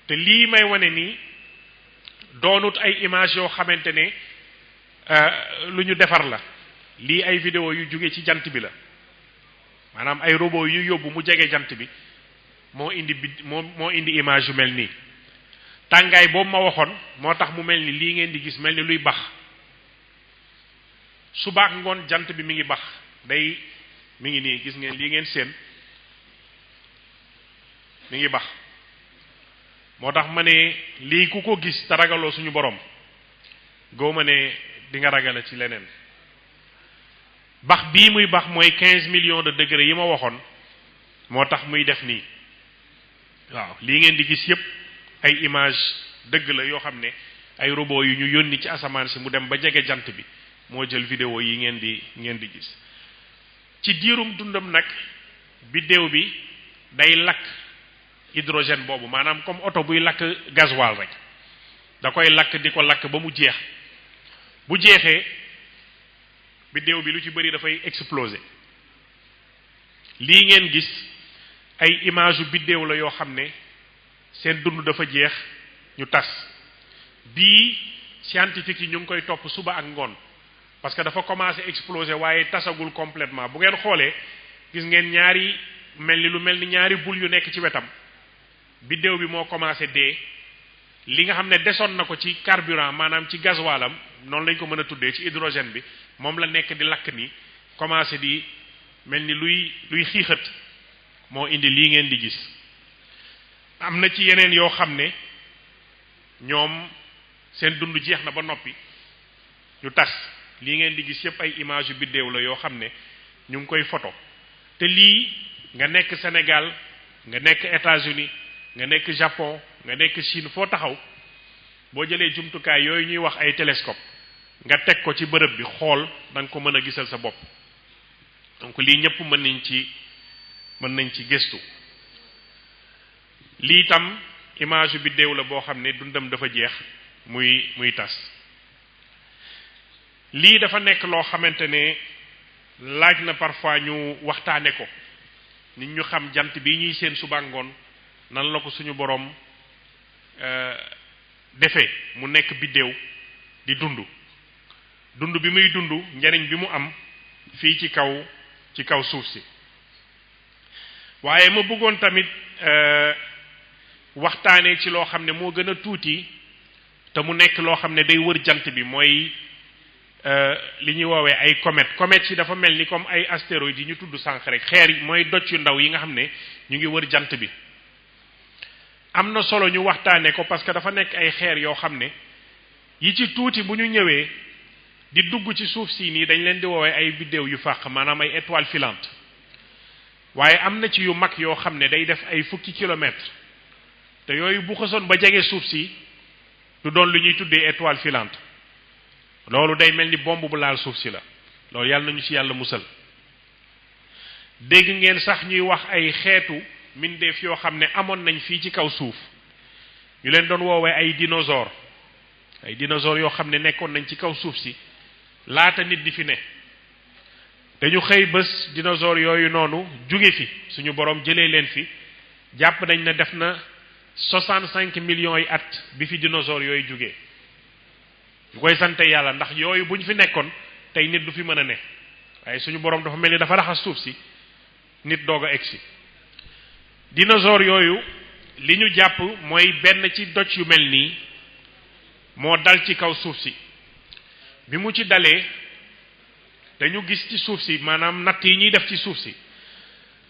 te lii may wane nii doonut ay image yoo xamante ne lu ñu defar la lii ay vidéo yu jóge ci jant bi la maanaam ay robot yu yóbbu mu jege jant bi moo indi image yu mel nii tàngaay boobu ma waxoon moo tax mu mel ni lii ngeen di gis mel ni luy bax suba ak ngoon jant bi mi ngi bax mi ngi nii gis ngeen lii ngeen seen mi ngi bax moo tax ma ne lii ku ko gis te ragaloo suñu borom goo ma ne di nga ragala ci leneen bax bii muy bax mooy 15 millions de degrés yi ma waxoon moo tax muy def nii waaw lii ngeen di gis yépp ay image dëgg la yoo xam ne ay robot yu ñu yónni ci asamaan si mu dem ba jege jant bi moo jël vidéo yi ngeen di gis ci diirum dundam nag biddéew bi day lakk hydrogène boobu maanaam comme oto buy lakk gasoil rek da koy lakk di ko lakk ba mu jeex bu jeexee biddéew bi lu ci bëri dafay exploser lii ngeen gis ay image yu biddéew la yoo xam ne seen dund dafa jeex ñu tas bii scientifique yi ñu ngi koy topp suba ak ngoon parce que dafa commencé exploser waaye tasagul complètement bu ngeen xoolee gis ngeen ñaari mel ni ñaari bul yu nekk ci wetam biddéew bi moo commencé dee li nga xam ne desoon na ko ci carburant maanaam ci gasoilam noonu lañ ko mën a tuddee ci hydrogène bi moom la nekk di lakk ni commencé di mel ni luy xiixat moo indi lii ngeen di gis am na ci yeneen yoo xam ne ñoom seen dund jeex na ba noppi ñu tas lii ngeen di gis yépp ay image yu biddéew la yoo xam ne ñu ngi koy photo te lii nga nekk Sénégal nga nekk États-Unis nga nekk Japon nga nekk Chine foo taxaw boo jëlee jumtukaay yooyu ñuy wax ay télescope nga teg ko ci bërëb bi xool da nga ko mën a gisal sa bopp donc lii ñëpp mën nañ ci gëstu lii itam image bi déew la boo xam ne dundam dafa jeex muy tas lii dafa nekk loo xamante ne laaj na parfois ñu waxtaane ko nit ñu xam jant bi ñuy seen suba ngoon nan la ko suñu boroom defee mu nekk biddéew di dund bi muy dund njariñ bi mu am fii ci kaw suuf si waaye ma bëggoon tamit waxtaanee ci loo xam ne moo gën a tuuti te mu nekk loo xam ne day wër jant bi mooy li ñuy woowee ay comètes yi dafa mel ni comme ay astéroïdes yi ñu tudd sànq rek xeer yi mooy doj yu ndaw yi nga xam ne ñu ngi wër jant bi am na solo ñu waxtaanee ko parce que dafa nekk ay xeer yoo xam ne yi ci tuuti bu ñu ñëwee di dugg ci suuf si nii dañ leen di woowee ay biddéew yu fàq maanaam ay étoiles filantes waaye am na ci yu mag yoo xam ne day def ay fukki kilomètres te yooyu bu xasoon ba jege suuf si du doon lu ñuy tuddee étoile filante loolu day mel ni bombe bu laal suuf si la loolu yàlla nañu ci yàlla musal dégg ngeen sax ñuy wax ay xeetu mbindeef yoo xam ne amoon nañ fii ci kaw suuf ñu leen doon woowee ay dinosaures yoo xam ne nekkoon nañ ci kaw suuf si laata nit di fi ne dañu xëy bés dinosaures yooyu noonu jóge fi suñu borom jëlee leen fi jàpp nañ ne def na 65 millions yi at bi fi dinosaures yooyu jógee ñu koy sante yàlla ndax yooyu bu ñu fi nekkoon tey nit du fi mën a ne waaye suñu borom dafa mel ni dafa raxas suuf si nit doog a egsi dinosaures yooyu li ñu jàpp mooy benn ci doj yu mel nii moo dal ci kaw suuf si bi mu ci dalee dañu gis ci suuf si maanaam natt yi ñuy def ci suuf si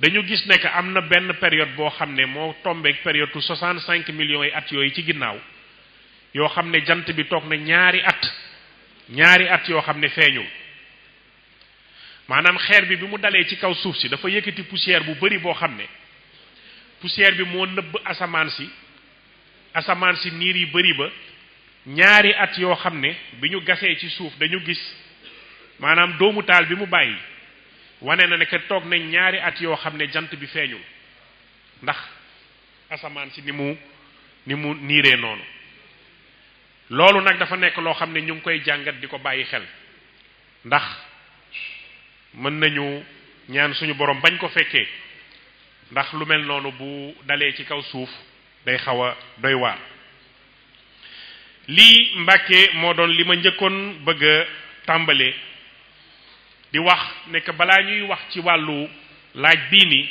dañu gis ne que am na benn période boo xam ne moo tombeek période 65 millions yi at yooyu ci ginnaaw yoo xam ne jant bi toog na ñaari at yoo xam ne feeñul maanaam xeer bi mu dalee ci kaw suuf si dafa yëkkati poussière bu bari boo xam ne poussière bi moo nëbb asamaan si niir yi bari ba ñaari at yoo xam ne bi ñu gasee ci suuf dañu gis maanaam doomu taal bi mu bàyyi wane na ne que toog nañ ñaari at yoo xam ne jant bi feeñul ndax asamaan si ni mu niiree noonu loolu nag dafa nekk loo xam ne ñu ngi koy jàngat di ko bàyyi xel ndax mën nañu ñaan suñu borom bañ ko fekkee ndax lu mel noonu bu dalee ci kaw suuf day xaw a doy waar lii Mbàkke moo doon li ma njëkkoon bëgg a tàmbalee di wax ne que balaa ñuy wax ci wàllu laaj bii nii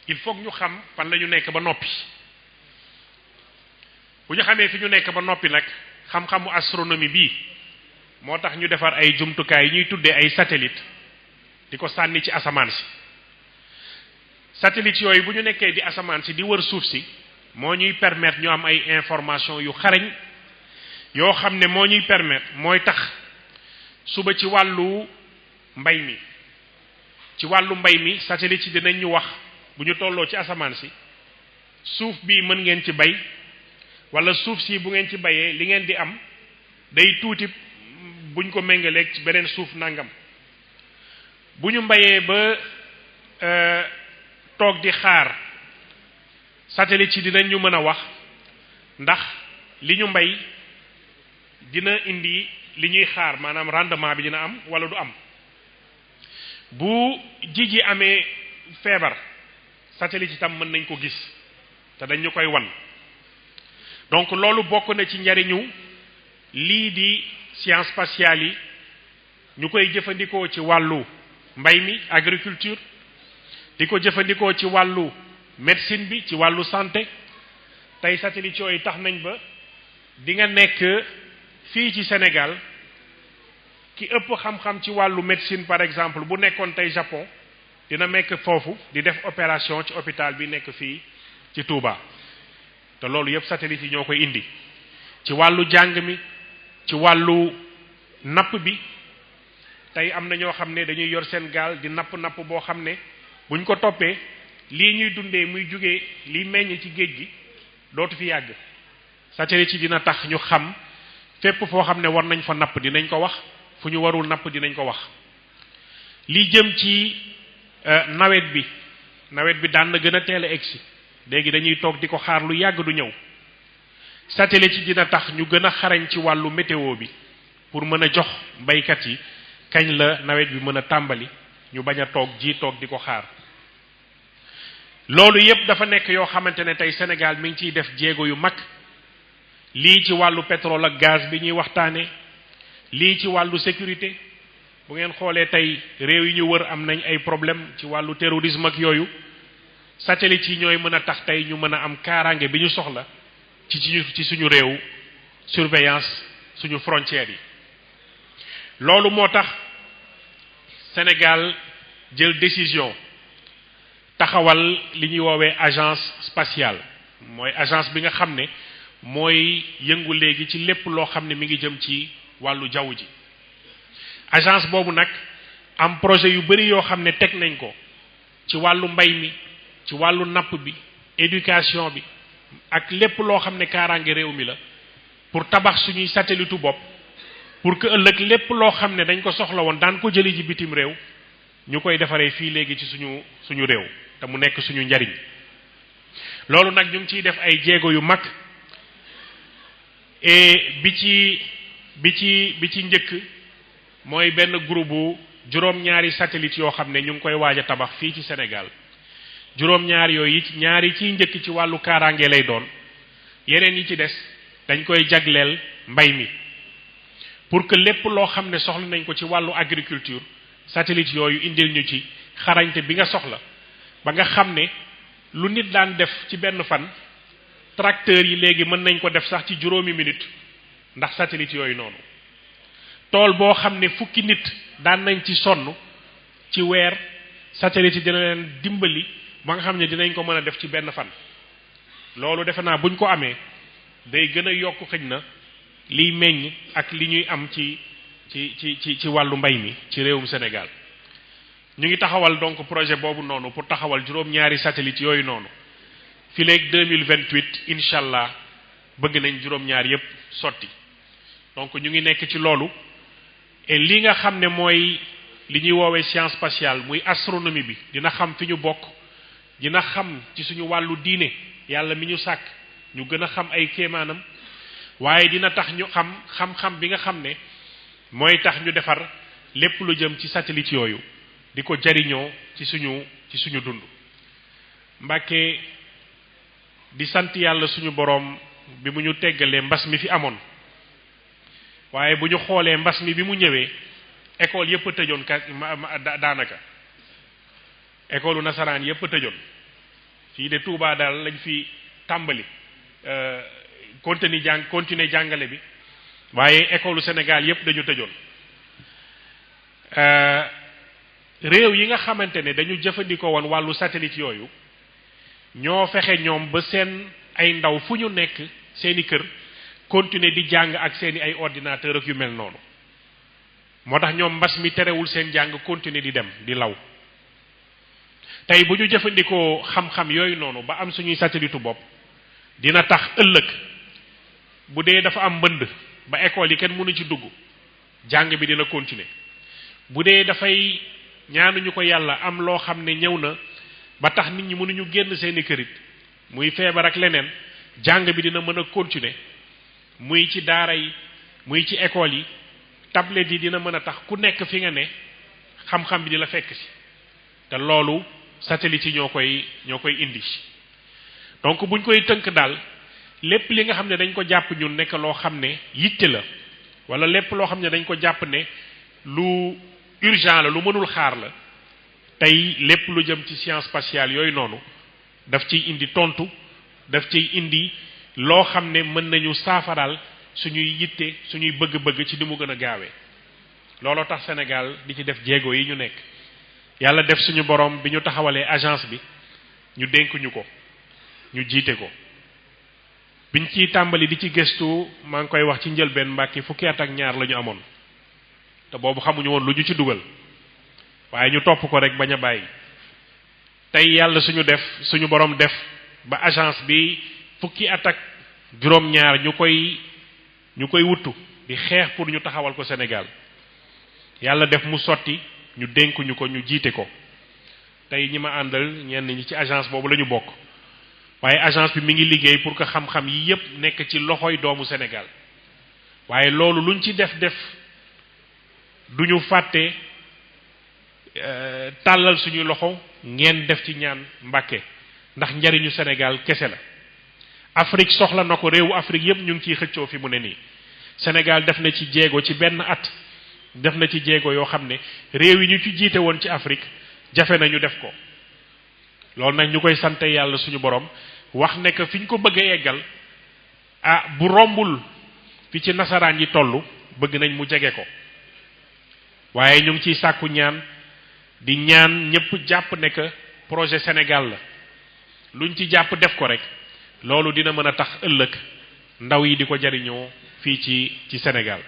il faut ñu xam fan la ñu nekk ba noppi bu ñu xamee fi ñu nekk ba noppi nag xam-xamu astronomie bii moo tax ñu defar ay jumtukaay yi ñuy tuddee ay satellite di ko sànni ci asamaan si satellite yooyu bu ñu nekkee di asamaan si di wër suuf si moo ñuy permettre ñu am ay information yu xarañ yoo xam ne moo ñuy permettre mooy tax suba ci wàllu mbay mi satellite yi dinañ ñu wax bu ñu tolloo ci asamaan si suuf bii mën ngeen ci bay wala suuf si bu ngeen ci bayee li ngeen di am day tuuti buñ ko méngaleeg ci beneen suuf nangam bu ñu mbayee ba toog di xaar satellite yi dinañ ñu mën a wax ndax li ñu mbay dina indi li ñuy xaar maanaam rendement bi dina am wala du am bu ji amee feebar satellite itam mën nañ ko gis te dañ ñu koy wan donc loolu bokk na ci njariñu lii di science spatiale yi ñu koy jëfandikoo ci wàllu mbay mi agriculture di ko jëfandikoo ci wàllu médecine bi ci wàllu santé tey satellite yooyu tax nañ ba di nga nekk fii ci Sénégal ki ëpp xam-xam ci wàllu médecine par exemple bu nekkoon tey Japon dina nekk foofu di def opération ci hôpital bi nekk fii ci Touba te loolu yëpp satellite yi ñoo koy indi ci wàllu jàng mi ci wàllu napp bi tey am na ñoo xam ne dañuy yor seen gaal di napp boo xam ne buñ ko toppee lii ñuy dundee muy jugee liy meññ ci géej gi dootu fi yàgg satellite yi dina tax ñu xam fépp foo xam ne war nañ fa napp dinañ ko wax fu ñu warul napp dinañ ko wax li jëm ci nawet bi daan na gën a teel a egsi léegi dañuy toog di ko xaar lu yàgg du ñëw satellite yi dina tax ñu gën a xarañ ci wàllu météo bi pour mën a jox baykat yi kañ la nawet bi mën a tàmbali ñu bañ a toog di ko xaar loolu yépp dafa nekk yoo xamante ne tey Sénégal mi ngi ciy def jéego yu mag lii ci wàllu pétrole ak gaz bi ñuy waxtaane lii ci wàllu sécurité bu ngeen xoolee tey réew yi ñu wër am nañ ay problème ci wàllu terrorisme ak yooyu satellite yi ñooy mën a tax tey ñu mën a am kaaraange bi ñu soxla ci suñu réew surveillance suñu frontières yi loolu moo tax Sénégal jël décision taxawal li ñuy woowee agence spatiale mooy agence bi nga xam ne mooy yëngu léegi ci lépp loo xam ne mi ngi jëm ci wàllu jaww ji agence boobu nag am projet yu bari yoo xam ne teg nañ ko ci wàllu mbay mi ci wàllu napp bi éducation bi ak lépp loo xam ne kaaraange réew mi la pour tabax suñuy satellite bopp pour que ëllëg lépp loo xam ne dañ ko soxla woon daan ko jëli ji bitim réew ñu koy defaree fii léegi ci suñu réew te mu nekk suñu njariñ loolu nag ñu ngi ciy def ay jéego yu mag et bi ci njëkk mooy benn groupe bu juróom-ñaari satellite yoo xam ne ñu ngi koy waaj a tabax fii ci Sénégal juróom-ñaar yooyu ñaari ciy njëkk ci wàllu kaaraange lay doon yeneen yi ci des dañ koy jagleel mbay mi pour que lépp loo xam ne soxla nañ ko ci wàllu agriculture satellite yooyu indil ñu ci xarañte bi nga soxla ba nga xam ne lu nit daan def ci benn fan tracteurs yi léegi mën nañ ko def sax ci juróomi minute ndax satellite yooyu noonu tool boo xam ne fukki nit daan nañ ci sonn ci weer satellite yi dina leen dimbali ba nga xam ne dinañ ko mën a def ci benn fan loolu defe naa buñ ko amee day gën a yokk xëj na liy meññ ak li ñuy am ci wàllu mbay mi ci réewum Sénégal ñu ngi taxawal donc projet boobu noonu pour taxawal juróom-ñaari satellite yooyu noonu fi léegi 2028 incha allah bëgg nañ juróom-ñaar yépp sotti donc ñu ngi nekk ci loolu et li nga xam ne mooy li ñuy woowee science spatiale muy astronomie bi dina xam fi ñu bokk dina xam ci suñu wàllu diine yàlla mi ñu sàkk ñu gën a xam ay kéemaanam waaye dina tax ñu xam-xam bi nga xam ne mooy tax ñu defar lépp lu jëm ci satellite yooyu di ko jariñoo ci suñu dund Mbàkke di sant yàlla suñu boroom bi mu ñu teggalee mbas mi fi amoon waaye bu ñu xoolee mbas mi bi mu ñëwee école yëpp a tëjoon daanaka école u nasaraan yëpp a tëjoon fii de Touba daal lañ fi tàmbali continuer jàngale bi waaye école u Sénégal yëpp dañu tëjoon réew yi nga xamante ne dañu jëfandikoo woon wàllu satellite yooyu ñoo fexe ñoom ba seen ay ndaw fu ñu nekk seeni kër continuer di jàng ak seeni ay ordinateur ak yu mel noonu moo tax ñoom mbas mi terewul seen jàng continuer di dem di law tey bu ñu jëfandikoo xam-xam yooyu noonu ba am suñuy satellite bopp dina tax ëllëg bu dee dafa am mbënd ba école yi kenn mënu ci dugg jàng bi dina continuer bu dee dafay ñaanuñu ko yàlla am loo xam ne ñëw na ba tax nit ñi mënuñu génn seeni kërit muy feebar ak leneen jàng bi dina mën a continuer muy ci daara yi muy ci école yi tablette yi dina mën a tax ku nekk fi nga ne xam-xam bi di la fekk si te loolu satellite yi ñoo koy indi donc buñ koy tënk daal lépp li nga xam ne dañ ko jàpp ñun nekk loo xam ne yitte la wala lépp loo xam ne dañ ko jàpp ne lu urgent la lu mënul xaar la tey lépp lu jëm ci science spatiale yooyu noonu daf ciy indi tontu daf ciy indi loo xam ne mën nañu saafaraal suñuy yitte suñuy bëgg-bëgg ci ni mu gën a gaawee looloo tax Sénégal di ci def jéego yi ñu nekk yàlla def suñu borom bi ñu taxawalee agence bi ñu dénk ñu ko ñu jiite ko biñ ciy tàmbali di ci gëstu maa ngi koy wax ci njëlbeen Mbàkke fukki at ak ñaar la ñu amoon te boobu xamuñu woon lu ñu ci dugal waaye ñu topp ko rek bañ a bàyyi tey yàlla suñu borom def ba agence bi fukki at ak juróom-ñaar ñu koy wuttu di xeex pour ñu taxawal ko Sénégal yàlla def mu sotti ñu dénkuñu ko ñu jiite ko tey ñi ma àndal ñenn ñi ci agence boobu la ñu bokk waaye agence bi mi ngi liggéey pour que xam-xam yi yépp nekk ci loxoy doomu Sénégal waaye loolu luñ ci def duñu fàtte tàllal suñu loxo ngeen def ci ñaan Mbàkke ndax njariñu Sénégal kese la Afrique soxla na ko réewu Afrique yépp ñu ngi ciy xëccoo fi mu ne nii Sénégal def na ci jéego ci benn at def na ci jéego yoo xam ne réew yi ñu ci jiite woon ci Afrique jafe nañu def ko loolu nag ñu koy sante yàlla suñu borom wax ne que fi ñu ko bëgg a eggal bu rombul fi ci nasaraan yi tollu bëgg nañ mu jege ko waaye ñu ngi ciy sàkku ñaan di ñaan ñëpp jàpp ne que projet Sénégal la luñ ci jàpp def ko rek loolu dina mën a tax ëllëg ndaw yi di ko jariñoo fii ci Sénégal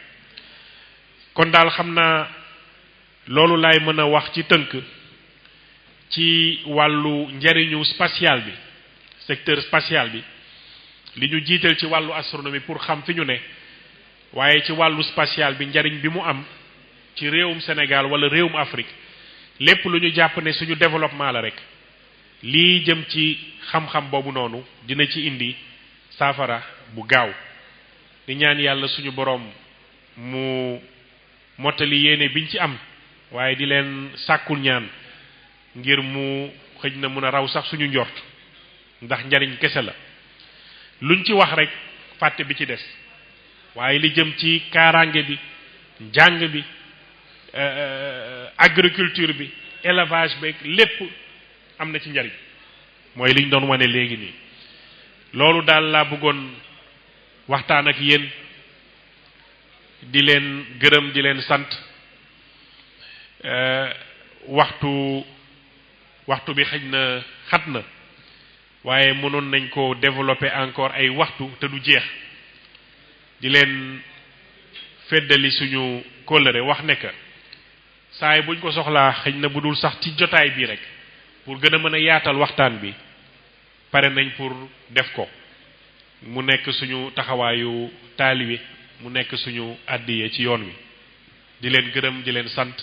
kon daal xam naa loolu laay mën a wax ci tënk ci wàllu njariñu spatial bi secteur spatial bi li ñu jiital ci wàllu astronomie pour xam fi ñu ne waaye ci wàllu spatial bi njariñ bi mu am ci réewum Sénégal wala réewum Afrique lépp lu ñu jàpp ne suñu développement la rek lii jëm ci xam-xam boobu noonu dina ci indi saafara bu gaaw di ñaan yàlla suñu boroom mu mottali yéene biñ ci am waaye di leen sàkkul ñaan ngir mu xëj na mun a raw sax suñu njort ndax njariñ kese la luñ ci wax rek fàtte bi ci des waaye li jëm ci kaaraange bi njàng bi agriculture bi élevage beeg lépp am na ci njariñ mooy liñ doon wane léegi nii loolu daal laa bëggoon waxtaan ak yéen di leen gërëm di leen sant waxtu bi xëj na xat na waaye mënoon nañ ko développer encore ay waxtu te du jeex di leen feddali suñu kóllëre wax ne que saay buñ ko soxlaa xëj na bu dul sax ci jotaay bi rek pour gën a mën a yaatal waxtaan bi pare nañ pour def ko mu nekk suñu taxawaayu taalibe mu nekk suñu àddiye ci yoon wi di leen gërëm di leen sant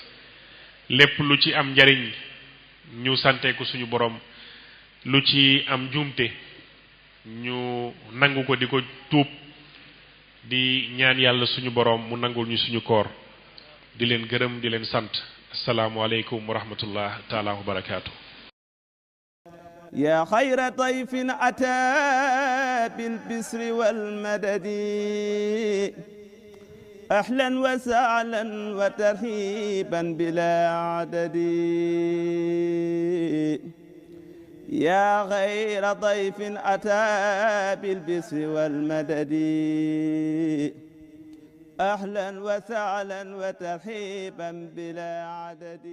lépp lu ci am njariñ ñu sante ko suñu borom lu ci am njuumte ñu nangu ko di ko tuub di ñaan yàlla suñu borom mu nangul ñu suñu koor di leen gërëm di leen sant asalaamualeykum wa rahmatullah taala wa barakaatu. yaa xayra dayfin ataa bil bisri wal madadi أهلا وسهلا وترحيبا بلا عدد يا غير ضيف أتى بالبسر والمدد أهلا وسهلا وترحيبا بلا عدد